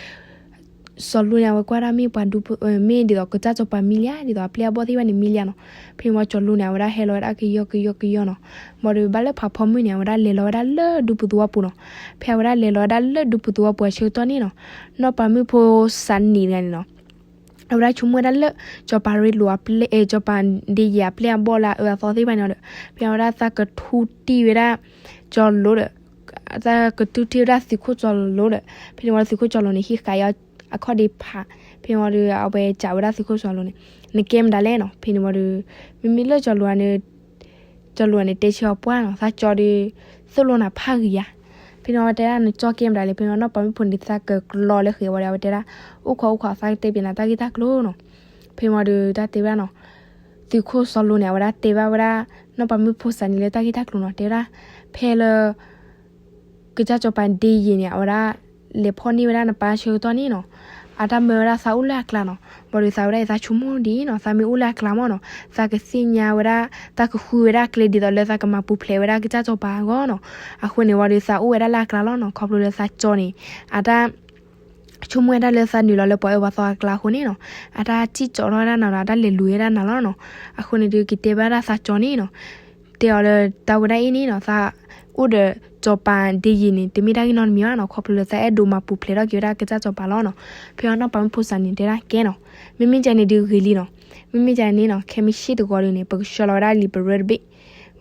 စီၤလိန့ၣ် အဝဲကွၢ်ဒၣ်မ့ၢ်ပှၤဒူ မ့ၢ်ဒ်သိးကစၢ်စီၤပၤမံလံဧါ ဒ်သိးအပျဲၢ်အဘီၣ်သ့ၣ်တဖၣ်န့ၣ်မံလံဧါနီၤ. ဖဲန့ၣ်ဝံၤစီၤလိန့ၣ် အဝဲဒၣ်ဟဲလီၤဝဲဒၣ်ကယီကယီကယီနီၤ. ဘၣ်ဒီးဘၣ်လၢဖးဖီမုၢ်န့ၣ် အဝဲဒၣ်လဲၤလီၤဝဲဒၣ်လၢဒူပူၤသဝီပူၤနီၤ. ဖဲအဝဲဒၣ်လဲၤလီၤဝဲဒၣ်လၢဒူပူၤသဝီပူၤအဆၢကတီၢ်န့ၣ်နီၤ နီၢ်ပၤမုၣ်ဖိစးနံၤတဂၤန့ၣ်နီၤ အဝဲဒၣ်ဆိကမိၣ်ဝဲဒၣ်လၢ စီၤပၤရ့လိၤအပျဲၢ် စီၤပၤဒ့ယံာ်အပျဲၢ်အဘီၣ်လၢအအၢအသီသ့ၣ်တဖၣ်န့ၣ်ဒီး ဖဲအဝဲဒၣ်သးကထူတံၢ်ဝဲဒၣ် စီၤလိဒီး သးကထူတံၢ်ဝဲဒၣ်သုးခိၣ်စီၤလိဒီး ဖဲန့ၣ်ဝံၤသုးခိၣ်စီၤလိန့ၣ် ဟံးဃာ်အီၤအခီၣ်ဒ့ဖး ဖဲန့ၣ်ဝံၤဒီး အဝဲစံးဝဲဒၣ်သုးခိၣ်စီၤလိန့ၣ် နကဲမတၤလဲၣ်နီၤ. ဖဲန့ၣ်ဝံၤဒီး မ့မ့ၢ်လၢစီၤလိန့ၣ် စီၤလိန့ၣ် တဲဆၢအပှၢ်နီၤ သးကၠီဒီး သိၣ်လိနၤဖးဂ့ၤယါ. ဖဲန့ၣ်ဝံၤတဲဒၣ်နကၠီကဲမတၤလဲၣ်. ဖဲန့ၣ်ဝံၤနီၢ်ပၤမုၣ်ဖိန့ၣ် သးကကျီလၢဃဲၤဝံၤဒီး အဝဲတဲဒၣ် အိၣ်ခိးအိၣ်ခိး သးကတဲပၠးနၤတၢ်ဂ့ၢ်တၢ်ကျိၤနီၤ. ဖဲန့ၣ်ဝံၤဒီးတၢ်တဲဝဲဒၣ်နီၤ သုးခိၣ်စီၤလိန့ၣ် အဝဲဒၣ်တဲဘၣ်ဝဲဒၣ် နီၢ်ပၤမုၣ်ဖိစးနံၤလၢတၢ်ဂ့ၢ်တၢ်ကျိၤနီၤ တဲဝဲဒၣ် ဖဲလၢ ကစၢ်စီၤပၤဒ့ယံာ်န့ၣ် အဝဲဒၣ် လဲၤဖီၣ်န့ၢ်ဝဲဒၣ်နပၢ်ဆၢကတီၢ်န့ၣ်နီၤ အတၢ်မၢဝဲဒၣ်သးအိၣ်လၢအကျါနီၤ. ဘၣ်ဒီးသးဝဲဒၣ်အံၤသးဆိကမိၣ်ဒ်အံၤနီၤ သးမ့ၢ်အိၣ်လၢအကျါမ့ၢ်နီၤ သးကသ့ၣ်ညါဝဲဒၣ် တၢ်ကဃုဝဲဒၣ်ကျဲဒ်သိးလၢသးကမၤပူၤဖျဲးဝဲဒၣ်ကစၢ်စီၤပၤအဂီၢ်နီၤ. အဃိန့ၣ်ဝံၤဒီးသးအိၣ်ဝဲဒၣ်လၢအကျါလီၤနီၤ. ခီဖျိလၢသးကၠီန့ၣ် အတၢ် ဆိကမိၣ်ဝဲဒၣ်လၢသးနုာ်လီၤလၢပှၤအၢပှၤသီအကျါအဃိန့ၣ်နီၤ အတၢ်စံၣ်ကၠီထီၣ်ဝဲဒၣ်နၤဒီး အတၢ်လဲၤလူၤဝဲဒၣ်နၤလီၤနီၤ. အဃိန့ၣ်ဒီးကတဲဘၣ်ဒၣ်သးကၠီန့ၣ်နီၤ တဲအီၤလၢတၢ်ဝဲဒၣ်အံၤန့ၣ်နီၤ သးအိၣ်ဒီးစီၤပၤဒ့ယံာ်န့ၣ် တမ့ၢ်တၢ်ဂ့ၢ်နီတမံၤဘၣ်နီၤ. ခီဖျိလၢသးအဲၣ်ဒိးမၤပူၤဖျဲးထီၣ်က့ၤဝဲဒၣ်ကစၢ်စီၤပၤလီၤနီၤ. ဖဲအံၤနီၢ်ပၤမုၣ်ဖိစးနံၤတဲဒၣ်ကဲနီၤ မ့မ့ၢ်ကဲန့ၣ်ဒုးဂ့ၤလံနီၤ. မ့မ့ၢ်ကဲန့ၣ်နီၤ ခဲမုၢ်ဆ့ၣ်တဂီၤဒုးန့ၣ် ပကဆှၢလီၤဝဲဒၣ်လံာ်ပရၢတဘ့ၣ်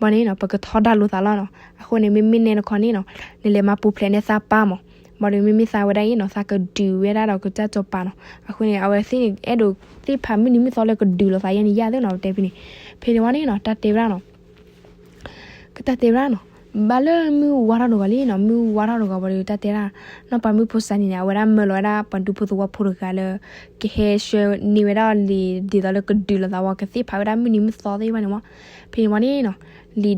ဘၣ်န့ၣ်နီၤ ပကထီဒါလိာ်သးလီၤနီၤ. အဃိန့ၣ် မ့မ့ၢ်နဲနခီန့ၣ်နီၤ နလဲၤမၤပူၤဖျဲးနဲသးပၢ်မး. ဘၣ်ဒီးမ့မ့ၢ်သးဝဲဒၣ်အံၤနီၤ သးကဒုးဝဲဒၣ်ဒီးကစၢ်စီၤပၤနီၤ. အဃိန့ၣ် အဝဲသ့ၣ်န့ၣ် အဲၣ်ဒိးသ့ၣ်ဖးမုၢ်နံၤမုၢ်သီလၢကဒုးလိာ်သးယဲန့ၣ်ယၤသ့နီၤ တဲဖဲန့ၣ်. ဖဲန့ၣ်ဝံၤန့ၣ်နီၤ တၢ်တဲဝဲဒၣ်နီၤ ကတၢ်တဲဝဲဒၣ်နီၤ ဘၣ်လၢမုၢ်ဝါထီၣ်တဂီၤလံနီၤ မုၢ်ဝါထီၣ်တဂီၤဘၣ်ဒီးတၢ်တဲဒၣ် နီၢ်ပၤမုၣ်ဖိစးနံၤန့ၣ် အဝဲဒၣ်မၢလီၤဝဲဒၣ်ပှၤဒူဖိသဝီဖိတဂၤလၢ ကဟဲဆှၢန့ၢ်ဝဲဒၣ်လံာ်ဒ်သိးလၢကဒုးလိာ်သးဝံၤ ကသ့ၣ်ဖးဝဲဒၣ်မုၢ်နံၤမုၢ်သီသ့ၣ်တဖၣ်န့ၣ်မး. ဖဲန့ၣ်ဝံၤန့ၣ်နီၤ လံာ်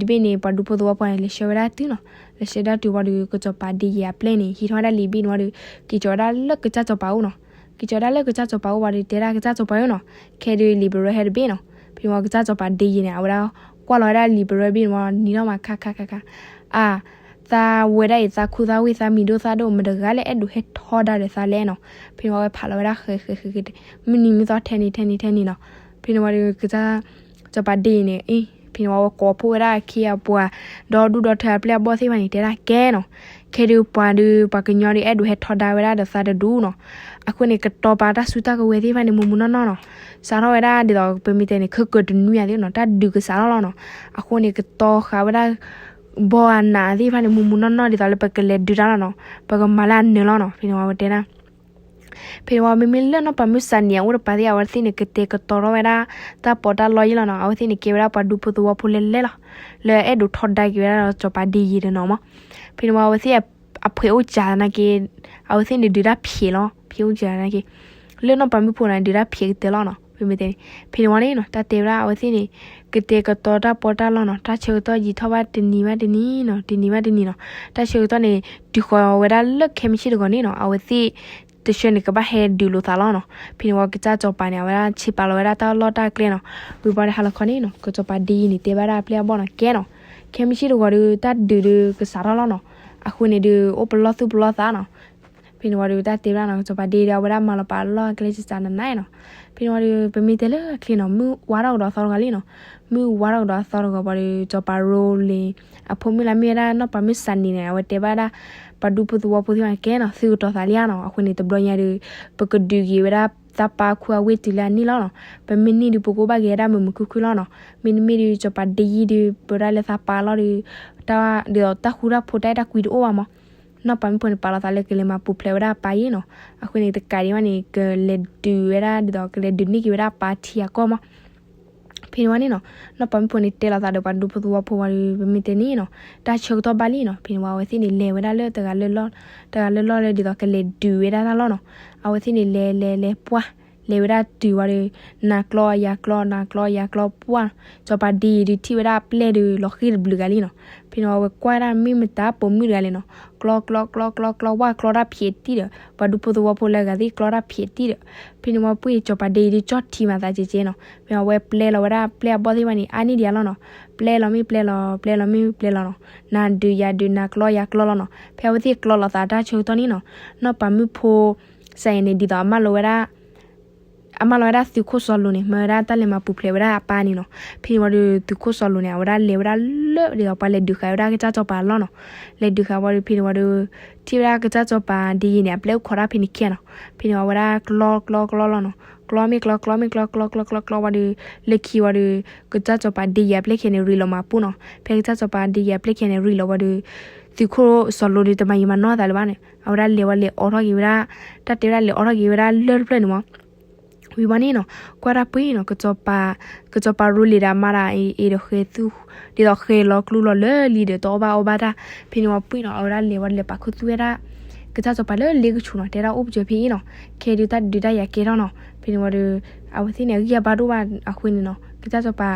တဘ့ၣ်န့ၣ် ပှၤဒူဖိသဝီဖိန့ၣ်လဲၤဆှၢဝဲဒၣ်တုၤနီၤ လဲၤဆှၢဒၣ်တုၤဝံၤဒီး ကစီၤပၤဒ့ယံာ်အပျဲၢ်န့ၣ် ဟံးထီၣ်ဝဲဒၣ်လံာ်ဘ့ၣ်န့ၣ်ဝံၤဒီး က့ၤကီၤဝဲဒၣ်လၢကစၢ်စီၤပၤအိၣ်နီၤ. က့ၤကီၤဝဲဒၣ်လၢကစၢ်စီၤပၤအိၣ်ဝံၤဒီး တဲဒၣ်ကစၢ်စီၤပၤဧၢနီၤ ခဲဒုးလံာ်ပရၢဟဲတဘ့ၣ်နီၤ. ဖဲန့ၣ်ဝံၤကစၢ်စီၤပၤဒ့ယံာ်န့ၣ် အဝဲဒၣ်ကွၢ်လီၤဝဲဒၣ်လံာ်ပရၢဘ့ၣ်န့ၣ်ဝံၤ နံၤထီၣ်မးခါခါခါခါ အါ သးဝဲဒၣ်အံၤ သးခူသးဝ့ၢ်သးမံၤဒိၣ်သၣ်ဒိၣ် မတဂၤလၢအဲၣ်ဒိးဟဲထီဒါဒီးသးလဲၣ်နီၤ. ဖဲန့ၣ်ဝံၤဝဲဖးလီၤဝဲဒၣ်ဃဲဃဲဃဲဃဲ မုၢ်နံၤမုၢ်သီထဲန့ၣ်ထဲန့ၣ်ထဲန့ၣ်နီၤ. ဖဲန့ၣ်ဝံၤဒီးကစၢ်စီၤပၤဒ့ယံာ်န့ၣ် အ့ ဖဲန့ၣ်ဝံၤဝဲကိးဖှိၣ်ဝဲဒၣ်အခ့အပှၤ ဒီဒူၣ်ဒီထၢအပျဲၢ်အဘီၣ်သ့ၣ်တဖၣ်န့ၣ် တဲဒၣ်ကဲနီၤ. ခဲဒုးပှၤဒုးပှၤကညီဒုးအဲၣ်ဒိးဟဲထီဒါဝဲဒၣ်ဒီးသးတဒူၣ်နီၤ. အဃိန့ၣ် ကတီၤပာ်တၢ်စုတၢ်ကဝဲၤသ့ၣ်တဖၣ်န့ၣ် မုၢ်မုၢ်နီၢ်နီၢ်နီၤ. စးထီၣ်ဝဲဒၣ်ဒ်သိးပမ့ၢ်တဲန့ၣ် ခဲကၢၤတနွံအသ့ၣ်နီၤ တၢ်ဒုးကစးထီၣ်လီၤနီၤ. အဃိန့ၣ် ကတီၤဃာ်ဝဲဒၣ် ဘီအနးသ့ၣ်တဖၣ်န့ၣ် မုၢ်မုၢ်နီၢ်နီၢ်ဒ်သိးလၢပကလဲၤဒုးတၢ်လီၤနီၤ. ပကမၤလၢအနၢၤလီၤနီၤ. ဖဲန့ၣ်ဝံၤဝဲတဲဒၣ် ဖဲန့ၣ်ဝံၤ မ့မ့ၢ်လၢနီၢ်ပၤမုၢ်စးနံၤအအိၣ်တပၤသ့ၣ် အဝဲသ့ၣ်န့ၣ် ကတဲာ်ကတီၤထီၣ်ဝဲဒၣ် တၢ်ပီးတၢ်လီယဲၢ်လီၤနီၤ. အဝဲသ့ၣ်န့ၣ် ကဲဝဲဒၣ်ပှၤဒူဖိသဝီဖိလဲၤလဲၢ်လီၤ. လၢအဲၣ်ဒိးထီဒါက့ၤဝဲဒၣ်ဒီးစီၤပၤဒ့ယံာ်ဒီးနီၤမး. ဖဲန့ၣ်ဝံၤ အဝဲသ့ၣ်အဖှဲးအိၣ်ကၢ်သနာ်က့ အဝဲသ့ၣ်န့ၣ်ဒုးတၢ်ဖျဲးလီၤ. ဖှဲးအိၣ်ကၢ်သနာ်က့ လၢနီၢ်ပၤမုၢ်ဖိန့ၣ် ဒုးတၢ်ဖျဲးကတၢၢ်လီၤနီၤ. ဖဲမ့ၢ်တဲန့ၣ် ဖဲန့ၣ်ဝံၤန့ၣ်နီၤ တၢ်တဲဝဲဒၣ်အဝဲသ့ၣ်န့ၣ် ကတဲာ်ကတီၤတၢ်ပီးတၢ်လီနီၤ. တၢ်ဆၢကတီၢ်ယံာ်ထီၣ်ဘၣ်တနံၤဘၣ်တနံၤနီၤ, တနံၤဘၣ်တနံၤနီၤ. တၢ်ဆၢကတီၢ်န့ၣ် တုၤဃီၤဝဲဒၣ်လၢခဲမုၢ်ဆ့ၣ်တဂီၤန့ၣ်နီၤ အဝဲသ့ၣ် တဆၢန့ၣ် ကဘၣ်ဟဲဒုးလိာ်သးလီၤနီၤ. ဖဲန့ၣ်ဝံၤ ကစၢ်စီၤပၤန့ၣ် အဝဲဒၣ်ဆ့ပာ်လီၤဝဲဒၣ်တၢ်လီၢ်တၢ်ကျဲနီၤ. ဝံၤဘၣ်ဒီးဟါလီၤခီန့ၣ်နီၤ ကစီၤပၤဒ့ယံာ်န့ၣ် တဲဘၣ်ဒၣ်အပျဲၢ်အဘီၣ်နီၤ ကဲနီၤ, ခဲမုၢ်ဆ့ၣ်တဂီၤဒီး တၢ်ဒုးဒီးကစးထီၣ်လီၤနီၤ. အဃိန့ၣ်ဒီး အိၣ်ပလီၢ်သူၣ်ပလီၢ်သးနီၤ. ဖဲန့ၣ်ဝံၤဒီး တၢ်တဲဘၣ်နီၤ ကစီၤပၤဒ့ဒီး အဝဲဒၣ်မၤလီၤပာ်လီၢ်အကျဲစစးနးနးနီၤ. ဖဲန့ၣ်ဝံၤဒီး ပမ့ၢ်တဲလၢအချ့နီၤ မုၢ်ဝါထီၣ်ကဒီးအသီတဂီၤလံနီၤ. မုၢ်ဝါထီၣ်ကဒီးအသီတဂီၤဘၣ်ဒီး စီၤပၤရိလ့ၤ အဖိမုၣ်လၢမ့ၢ်ဝဲဒၣ်နီၢ်ပၤမုၣ်စးနံၤန့ၣ် အဝဲတဲဘၣ်ဒၣ် ပှၤဒူဖိသဝီဖိသ့ၣ်တဖၣ်န့ၣ် ကဲနီၤ သုကတီၤသးလံဧါနီၤ. အဃိန့ၣ် တဘျီညါဒီး ပကဒုးက့ၤဝဲဒၣ်သးပၢ်ခူအဝ့ၢ်တုၤလၢအန့ၣ်လီၤနီၤ. ပမ့ၢ်န့ၢ်ဒုး ပကအိၣ်ဘၣ်က့ၤဝဲဒၣ်မုာ်မုာ်ခုၣ်ခုၣ်လီၤနီၤ. မ့တမ့ၢ်ဒီး စီၤပၤဒ့ယံာ်ဒီး ပဝဲဒၣ်လၢသးပၢ်လီၤဒီး တၢ်ဒ်သိးတၢ်ဃူတၢ်ဖိးတၢ်အဲၣ်တၢ်ကွံတအိၣ်ဘၣ်မး. နီၢ်ပၤမုၣ်ဖိန့ၣ် ပာ်လီၤသးလၢကလဲၤမၤပူၤဖျဲးဝဲဒၣ်အပၢ်ယဲနီၤ. အဃိန့ၣ် တကးဒံးဘၣ်န့ၣ် ကလဲၤဒုးဝဲဒၣ်ဒ်သိး ကလဲၤဒုးန့ၢ်က့ၤဝဲဒၣ်အပၢ်ထံအကီၢ်မး. ဖဲ ဖဲန့ၣ်ဝံၤန့ၣ်နီၤ, နီၢ်ပၤမုၣ်ဖိန့ၣ်တဲလိာ်သးဒီးပှၤဒူဖိသဝီဖိဝံၤဒီး ပမ့ၢ်တဲန့ၣ်နီၤ, တၢ်ဆၢကတီၢ်ဘၣ်လံနီၤ. ဖဲန့ၣ်ဝံၤ အဝဲသ့ၣ်န့ၣ်လဲၤဝဲဒၣ်လၢတဂၤလၢလီၢ်, တဂၤလၢလီၢ်လၢဒ်သိးကလဲၤဒုးဝဲဒၣ်တၢ်လီၢ်နီၤ. အဝဲသ့ၣ်န့ၣ်လဲၤလဲၤလဲၤပှၢ်, လဲၤဝဲဒၣ်တုၤဝံၤဒီး နၤကျီယၤကျီ နၤကျီယၤကျီပှၢ်, စီၤပၤဒ့ယံၤဒုးထံၣ်ဝဲဒၣ်အပျဲၢ်ဒီး လီၤဃံၢ်တဘျုးဂၤလံနီၤ. ဖဲန့ၣ်ဝံၤအဝဲကွၢ်ဒၣ်မ့ၢ်မတၤပိာ်မုၣ်တဂၤလဲၣ်နီၤ, ကျီကျီကျီကျီကျီ ဝဲကျီတၢ်ဖျဲးတံၢ်ဒီး ပှၤဒူဖိသဝီဖိလၢအဂၤသ့ၣ်ကျီတၢ်ဖျဲးတံၢ်ဒီး, ဖဲန့ၣ်ဝံၤပှၢ် စီၤပၤဒ့ယံၤဒုးကၠီၣ်ထံမၤသးကဲကဲနီၤ. ဖဲန့ၣ်ဝံၤအဝဲပျဲလီၤဝဲဒၣ်ပျဲၢ်အဘီၣ်သ့ၣ်တဖၣ်န့ၣ် အါန့ၢ်ဒံးအလီၢ်နီၤ. ပျဲလီၤမ့ၢ်ပျဲလီၤ, ပျဲလီၤမ့ၢ်ပျဲလီၤနီၤ. နၤဒုးယၤဒုး နၤကျီယၤကျီလီၤနီၤ. ဖဲအဝဲသ့ၣ်ကျီလိာ်သးတၢ်ဆၢကတီၢ်န့ၣ်နီၤ, နီၢ်ပၤမုၣ်ဖိ စဲးအံၤန့ၣ် ဒ်သိးအမၢလီၤဝဲဒၣ် အမၢလီၤဝဲဒၣ်သုးခိၣ်စီၤလိၤန့ၣ် မၢဝဲဒၣ်တၢ်လဲၤမၤပူၤဖျဲးဝဲဒၣ်အပၢ်န့ၣ်နီၤ. ဖဲန့ၣ်ဝံၤဒီး သုးခိၣ်စီၤလိၤန့ၣ် အဝဲဒၣ်လဲၤဝဲဒၣ်လၢ ဒ်သိးပှၤလဲၤဒုးဃာ်ဝဲဒၣ်ကစၢ်စီၤပၤအလီၢ်နီၤ. လဲၤဒုးဃာ်ဝံၤဒီး ဖဲန့ၣ်ဝံၤဒီး ထံၣ်ဝဲဒၣ်ကစၢ်စီၤပၤဒ့ယံၤန့ၣ် အပျဲၢ်အိၣ်ခိးတၢ်ဖဲန့ၣ်ခဲနီၤ. ဖဲန့ၣ်ဝံၤအဝဲဒၣ်ကျီကျီကျီလီၤနီၤ. ကျီမ့ၢ်ကျီ ကျီမ့ၢ်ကျီ ကျီကျီကျီကျီဝံၤဒီး လၢခံဝံၤဒီး ကစၢ်စီၤပၤဒ့ယံၤအပျဲၢ်ခံဂၤန့ၣ် ရ့လိာ်မၤပူၤနီၤ. ဖဲကစၢ်စီၤပၤဒ့ယံၤအပျဲၢ်ခံဂၤန့ၣ် ရ့လိာ်ဝံၤဒီး သုးခိၣ်စီၤလိၤဒီး တမၤယံာ်မၤနီၢ်သးလၢၤဘၣ်န့ၣ် အဝဲဒၣ်လဲၤဝံၤလဲၤအိးထီၣ်က့ၤဝဲဒၣ်, တၢ်တဲဝဲဒၣ်လဲၤအိးထီၣ်က့ၤဝဲဒၣ်လၢၢ်တဖျၢၣ်န့ၣ်မး ဝံၤဘၣ်န့ၣ်နီၤ, ကွၢ်တၢ်ပှ့ၤနီၤ, ကစီၤပၤရိလံၤဒီးအမါဒီးအ့ၣ်ဒီးဃဲၤသူၣ်, ဒ်သိးဃဲၤလီၤကျူလီၤလၢလံၤဒီးတအီၣ်ဘၣ်အီဘၣ်တၢ်. ဖဲန့ၣ်ဝံၤပှ့ၤနီၤ အဝဲဒၣ်လဲၤဝံၤလဲၤပာ်ခူသူၣ်ဝဲဒၣ် ကစၢ်စီၤပၤလၢလ့ကဆူးနီၤ, တဲဒၣ်အိၣ်ပစၢၤဖဲအံၤနီၤ, ခဲဒုးတၢ်ဒုးတၢ်ယၤကဲထီၣ်နီၤ. ဖဲန့ၣ်ဝံၤဒီး အဝဲသ့ၣ်န့ၣ် အဂံၢ်အဘါတအိၣ်ဘၣ်အဃိန့ၣ်နီၤ, ကစၢ်စီၤပၤ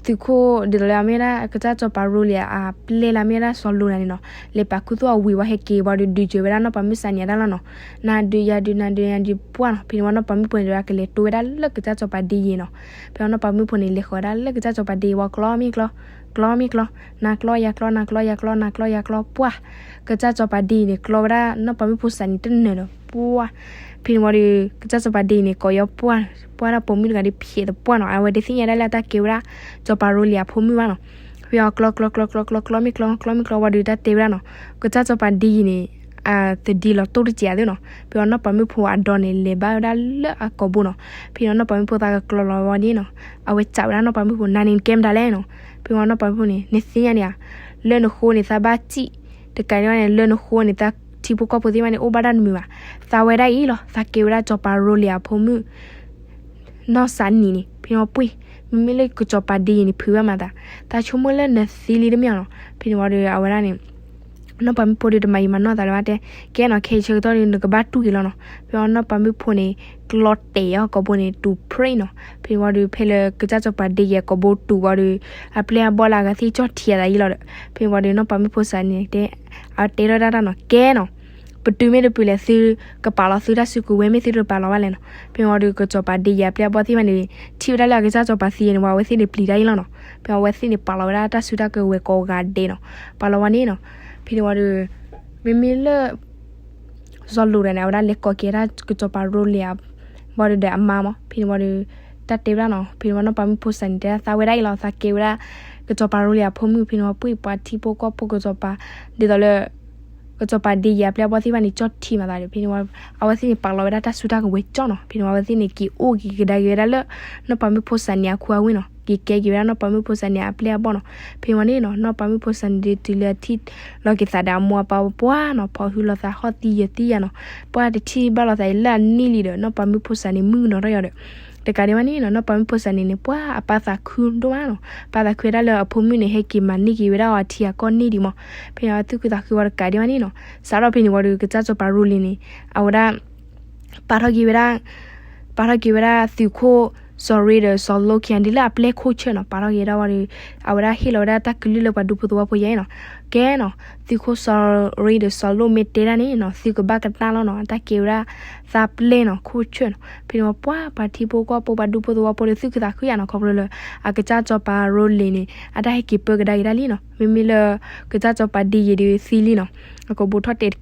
သုးခိၣ်ဒ်သိးလၢအမ့ၢ်ဝဲဒၣ် ကစၢ်စီၤပၤရိလံၤအပျဲၢ်လၢအမ့ၢ်ဝဲဒၣ်စီၤလိၤနၤန့ၣ်နီၤ, လဲၤပာ်ခူသူၣ်အဝံၤဝံၤဟဲက့ၤဝံၤဒီး ဒုးစၢၤဝဲဒၣ်နီၢ်ပၤမုၣ်စးနံၤအတၢ်လီၢ်နီၤ. နၤဒုးယၤဒုး နၤဒုးယၤဒုးပှၢ်နီၤ. ဖဲန့ၣ်ဝံၤနီၢ်ပၤမုၣ်ဖိန့ၣ်ဒီး ကလဲၤတိဝဲဒၣ်လၢကစၢ်စီၤပၤဒ့ယံၤနီၤ. ဖဲဝံၤနီၢ်ပၤမုၣ်ဖိန့ၣ် လဲၤဃီၤဝဲဒၣ်လၢကစၢ်စီၤပၤဒ့ယံၤဝံၤ ကျီမ့ၢ်ကျီ, ကျီမ့ၢ်ကျီ, နၤကျီယၤကျီ နၤကျီယၤကျီ နၤကျီယၤကျီပှၢ်, ကစၢ်စီၤပၤဒ့ယံၤန့ၣ် ကျီဝဲဒၣ်နီၢ်ပၤမုၣ်ဖိစးနံၤတနၢၤဒီးပှၢ်. ဖဲန့ၣ်ဝံၤဒီး ကစၢ်စီၤပၤဒ့ယံၤန့ၣ် ကိးယီၤပှၢ်, ပှၢ်ဒၣ်ပိာ်မုၣ်တဂၤဒီးဖျဲးသပှၢ်နီၤ. အဝဲတသ့ၣ်ညါဒၣ်လၢတၢ်ကဲဝဲဒၣ် စီၤပၤရိလံၤအဖိမုၣ်ဘၣ်နီၤ. ဖဲအီၤကျီကျီကျီကျီကျီ ကျီမ့ၢ်ကျီ ကျီမ့ၢ်ကျီဝံၤဒီး တၢ်တဲဝဲဒၣ်နီၤ, ကစၢ်စီၤပၤဒ့ယံၤန့ၣ် သဒံလီၤတိၢ်တစဲးအသိးနီၤ. ဖဲအီၤနီၢ်ပၤမုၣ်ဖိအဒိးန့ၣ် လဲၤဘၣ်ဝဲဒၣ်လၢအကိာ်ဘိနီၤ. ဖဲအီၤနီၢ်ပၤမုၣ်ဖိသးကကျီလီၤဝံၤန့ၣ်နီၤ, အဝဲစံးဝဲဒၣ်နီၢ်ပၤမုၣ်ဖိ နၤန့ၣ်နကဲမတၤလဲၣ်နီၤ. ဖဲအီၤနီၢ်ပၤမုၣ်ဖိန့ၣ် နသ့ၣ်ညါန့ၣ်ဧါ, လၢနဃိန့ၣ် သးဘၣ်စံၣ်, တကးဒံးဘၣ်န့ၣ် လၢနဃိန့ၣ် သးထံဖိကီၢ်ဖိသ့ၣ်တဖၣ်န့ၣ် အိၣ်ဘၣ်ဒၣ်တမုာ်ဘၣ်. သးဝဲဒၣ်အံၤလီၤ, သးကဲဝဲဒၣ်စီၤပၤရိလံၤအဖိမုၣ် နီၢ်စးနံၤန့ၣ်. ဖဲန့ၣ်ဝံၤပှ့ၤ, မ့မ့ၢ်လၢကစီၤပၤဒ့ယံၤန့ၣ် ဖုးဘၣ်မၤသး, သးဆိကမိၣ်လၢနသံလံတမ့ၢ်အီၤနီၤ. ဖဲန့ၣ်ဝံၤဒီး အဝဲဒၣ်န့ၣ် နီၢ်ပၤမုၣ်ဖိဒီးတမၤယံာ်မၤနီၢ်သးလၢၤဘၣ်တဲ, ကဲနီၤ ခဲအံၤဆၢကတီၢ်ဒီး နကဘၣ်တူၢ်က့ၤလီၤနီၤ. ဖဲအီၤနီၢ်ပၤမုၣ်ဖိန့ၣ် ကျီတဲာ်အီၤကိာ်ဘိန့ၣ် တူၢ်ဖျ့နီၤ. ဖဲန့ၣ်ဝံၤဒီး ဖဲလၢကစၢ်စီၤပၤဒ့ယံၤအကိာ်ဘိတူၢ်ဝံၤဒီး အပျဲၢ်အဘီၣ်လၢအဂၤသ့ၣ်ကၠီၣ်ထံအသးယံၤလီၤဒီး ဖဲန့ၣ်ဝံၤဒီး နီၢ်ပၤမုၣ်ဖိစးနံၤန့ၣ်တဲ, အတဲထီၣ်ဒၣ်တၢ်နီၤ, ကဲနီၤ ပတုၤမ့ၢ်တပတုၤလဲၣ် သုကပာ်လီၤသုတၢ်စုကဝဲၤ မ့ၢ်သုတပာ်လီၤဘၣ်လဲၣ်နီၤ. ဖဲန့ၣ်ဝံၤဒီး ကစီၤပၤဒ့ယံၤအပျဲၢ်အဘီၣ်သ့ၣ်တဖၣ်န့ၣ် ထံၣ်ဝဲဒၣ်လၢအကစၢ်စီၤပၤသံန့ၣ်ဝံၤ အဝဲသ့ၣ်န့ၣ်ပျံၤတၢ်အံၤလီၤနီၤ. ဖဲအဝဲသ့ၣ်န့ၣ်ပာ်လီၤဝဲဒၣ်တၢ်စုတၢ်ကဝဲၤကိးဂၤဒဲးနီၤ, ပာ်လီၤဝံၤန့ၣ်နီၤ. ဖဲန့ၣ်ဝံၤဒီး မ့မ့ၢ်လၢ စီၤလိၤဒၣ်န့ၣ် အဝဲဒၣ်လဲၤကိးက့ၤဒၣ်ကစီၤပၤရိလံၤ ဘၣ်ဒီးအမါမး. ဖဲန့ၣ်ဝံၤဒီး တၢ်တဲဝဲဒၣ်နီၤ, ဖဲန့ၣ်ဝံၤနီၢ်ပၤမုၣ်ဖိစးနံၤတဲဒၣ် သးဝဲဒၣ်အံၤလီၤ, သးကဲဝဲဒၣ် ကစီၤပၤရိလံၤအဖိမုၣ်. ဖဲန့ၣ်ဝံၤပှ့ၤ ပှၤထံဖိကီၢ်ဖိကစီၤပၤ ဒ်သိးလၢ ကစီၤပၤဒ့ယံၤအပျဲၢ်အဘီၣ်သ့ၣ်တဖၣ်န့ၣ် ကၠီၣ်ထံမၤသးဒီး ဖဲန့ၣ်ဝံၤ အဝဲသ့ၣ်န့ၣ်ပာ်လီၤဝဲဒၣ်တၢ်စုတၢ်ကဝဲၤကၠီနီၤ. ဖဲန့ၣ်ဝံၤအဝဲသ့ၣ်န့ၣ် က့ၤအိၣ်က့ၤကဒါက့ၤဝဲဒၣ်လၢ နီၢ်ပၤမုၣ်ဖိစးနံၤအခွါဝံၤနီၤ, က့ၤကဲက့ၤဝဲဒၣ်နီၢ်ပၤမုၣ်ဖိစးနံၤအပျဲၢ်အဘီၣ်နီၤ. ဖဲန့ၣ်ဝံၤန့ၣ်နီၤ နီၢ်ပၤမုၣ်ဖိစးနံၤဒီးတုၤလၢအထံၣ်လီၤက့ၤသးဒီးအမိၢ်အပၢ်ပှၢ်နီၤ, ဖီၣ်ဟုလိာ်သးဟီၣ်သံယၢၤသံယၤနီၤ, ပှၢ်တထံၣ်ဘၣ်လိာ်သးအံၤလၢအနံၣ်လံဒီး နီၢ်ပၤမုၣ်ဖိစးနံၤမုၣ်ကနီၤထီၣ်ယီၤဒီး တကးဒံးဘၣ်န့ၣ်နီၤ နီၢ်ပၤမုၣ်ဖိစးနံၤန့ၣ် ပှၢ်အပၢ်သးခုဒိၣ်မးနီၤ, ပၢ်သးခုဝဲဒၣ်လၢအဖိမုၣ်န့ၣ် ဟဲက့ၤမၤန့ၢ်က့ၤဝဲဒၣ်အီၤအထံအကီၢ်န့ၣ်ဒံးမး. ဖဲန့ၣ်ဝံၤသူၣ်ခုသးခုဝံၤတကးဒံးဘၣ်န့ၣ်နီၤ, စးထီၣ်ဖဲန့ၣ်ဝံၤဒီး ကစၢ်စီၤပၤရိလံၤန့ၣ် အဝဲဒၣ် ပာ်ထီၣ်က့ၤဝဲဒၣ် ပာ်ထီၣ်က့ၤဝဲဒၣ်သုးခိၣ်စီၤရ့ဒီးစီၤလိခံဂၤ ဒ်လၢအပျဲၢ်ခိၣ်ဆၢၣ်နီၤ, ပာ်ထီၣ်က့ၤဝဲဒၣ်ဝံၤဒီး အဝဲဒၣ်ဟ့ၣ်လီၤဝဲဒၣ်တၢ်ကလုၢ်လၢပှၤဒူဖိသဝီဖိယဲနီၤ, ကဲနီၤ သုးခိၣ်စီၤရ့ဒီးစီၤလိမ့ၢ်တဲဒၣ်န့ၣ်နီၤ သုကဘၣ်ကနၣ်လီၤနီၤ, တၢ်ကဲဝဲဒၣ်သးပျဲၢ်နီၤ ခိၣ်ဆၢၣ်နီၤ. ဖဲန့ၣ်ဝံၤပှၢ် ပှၤထံဖိကီၢ်ဖိ ပှၤဒူဖိသဝီဖိဒီး သူၣ်ခုသးခုယါနီၤ, ခီဖျိလၢ အကစၢ်စီၤပၤရိလံၤန့ၣ် အတၢ်ဟဲက့ၤပၢကဒါက့ၤဒၣ်လံနီၤ, မ့မ့ၢ်လၢ ကစၢ်စီၤပၤဒ့ယံၤဒီးသံလံနီၤ, အကိာ်ဘိထီၣ်တဲာ်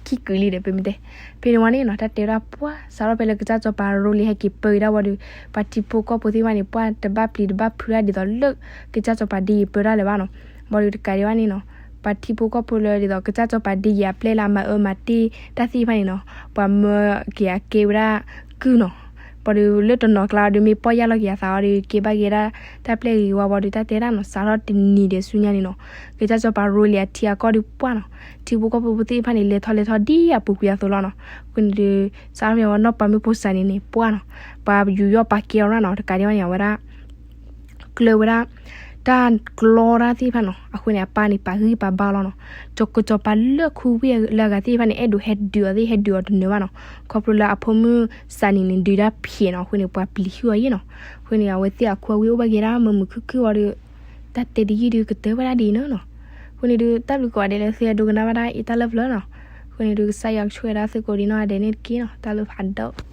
ခံကုာ်လံဒီး ပမ့ၢ်တဲ. ဖဲန့ၣ်ဝံၤန့ၣ်နီၤ တၢ်တဲဝဲဒၣ်ပှၢ် စးထီၣ်ဖဲလၢကစၢ်စီၤပၤရိလံၤဟဲက့ၤပၢက့ၤဒၣ်ဝံၤဒီး ပှၤထံဖိကီၢ်ဖိသ့ၣ်တဖၣ်န့ၣ် ပှၢ်တဘၣ်ပျံၤတဘၣ်ဖုးတၢ်ဒ်သိးလၢ ကစၢ်စီၤပၤဒ့ယံၤပၢတၢ်လၢၤဘၣ်နီၤ. ဘၣ်ဒီးတကးဒံးဘၣ်န့ၣ်နီၤ ပှၤထံဖိကီၢ်ဖိလၢဒ်သိး ကစၢ်စီၤပၤဒ့ယံၤအပျဲၢ်လၢအမၤအၢမၤတ့ၢ်တၢ်သ့ၣ်တဖၣ်န့ၣ်နီၤ ပှၤမၢက့ၤအကဲဝဲဒၣ်ကုၢ်နီၤ. ဘၣ်ဒီးလၢတနီၤကျါဒီး မ့ၢ်ပီၢ်ယၢ်လီၤက့ၤအသးအီၤဒီး ကဲဘၣ်က့ၤဒၣ်တၢ်ပျဲၢ်ဂ့ၤဝါဘၣ်ဒီး တၢ်တဲဒၣ်နီၤ စးထီၣ်တနံၤဒီးဆူညါန့ၣ်နီၤ ကစၢ်စီၤပၤရိလံၤအထံအကီၢ်ဒီးပှၢ်နီၤ ထံဖိကီၢ်ဖိသ့ၣ်တဖၣ်န့ၣ် လဲၤထီၣ်လဲၤထီၣ်ဒ်အပူၤကွံာ်အသိးလီၤနီၤ. အဃိန့ၣ်ဒီး စးထီၣ်ဖဲဝဲနီၢ်ပၤမုၣ်ဖိစးနံၤန့ၣ် ပှၢ်နီၤ ပှၤယူးယီၣ်ပာ်ကဲအီၤရၣ်နီၤ တကးဒံးဘၣ်န့ၣ် အဝဲဒၣ် အဝဲသ့ၣ်အဝဲဒၣ်ကျၢၤဝဲဒၣ် တၢ်ကျီတၢ်သ့ၣ်တဖၣ်နီၤ. အဃိန့ၣ် အပၢ်န့ၣ် ပာ်ဂံၢ်ပာ်ဘါလီၤနီၤ. ကၠီၤကၠီၤပၤလၢခူဝ့ၢ်လၢအဂၤသ့ၣ်တဖၣ်န့ၣ် အဲၣ်ဒိးဟဲဒုးအီၤသ့ၣ် ဟဲဒုးအီၤတနၢၤဘၣ်နီၤ. ခီဖျိလၢအဖိမုၣ်စးနံၤန့ၣ် ဒုးတၢ်ဖျဲးနီၤ. အဃိန့ၣ် ပှၤပျံၤဟုၣ်အီၤယဲၢ်နီၤ. အဃိန့ၣ် အဝဲသ့ၣ်အခူအဝ့ၢ်အိၣ်ဘၣ်က့ၤဒၣ်မုာ်မုာ်ခုၣ်ခုၣ်အီၤဒီး တၢ်တဲတယုၢ်ဒုးကတၢၢ်ဝဲဒၣ်ဒ်အံၤနီၤနီၤ. အဃိန့ၣ်ဒုး တၢ်ဘျုးကိးဂၤဒဲးလၢသုအဲၣ်ဒိးကနၣ်ဝဲဒၣ်အံၤတၢ်လၢပျၢၤနီၤ. အဃိန့ၣ်ဒုး ကစၢ်ယွၤကဆိၣ်ဂ့ၤဒၣ်သုကိးဒံးနီၢ်ဂၤဒဲးန့ၣ်တက့ၢ်နီၤ. တၢ်ဘျုးဖးဒိၣ်.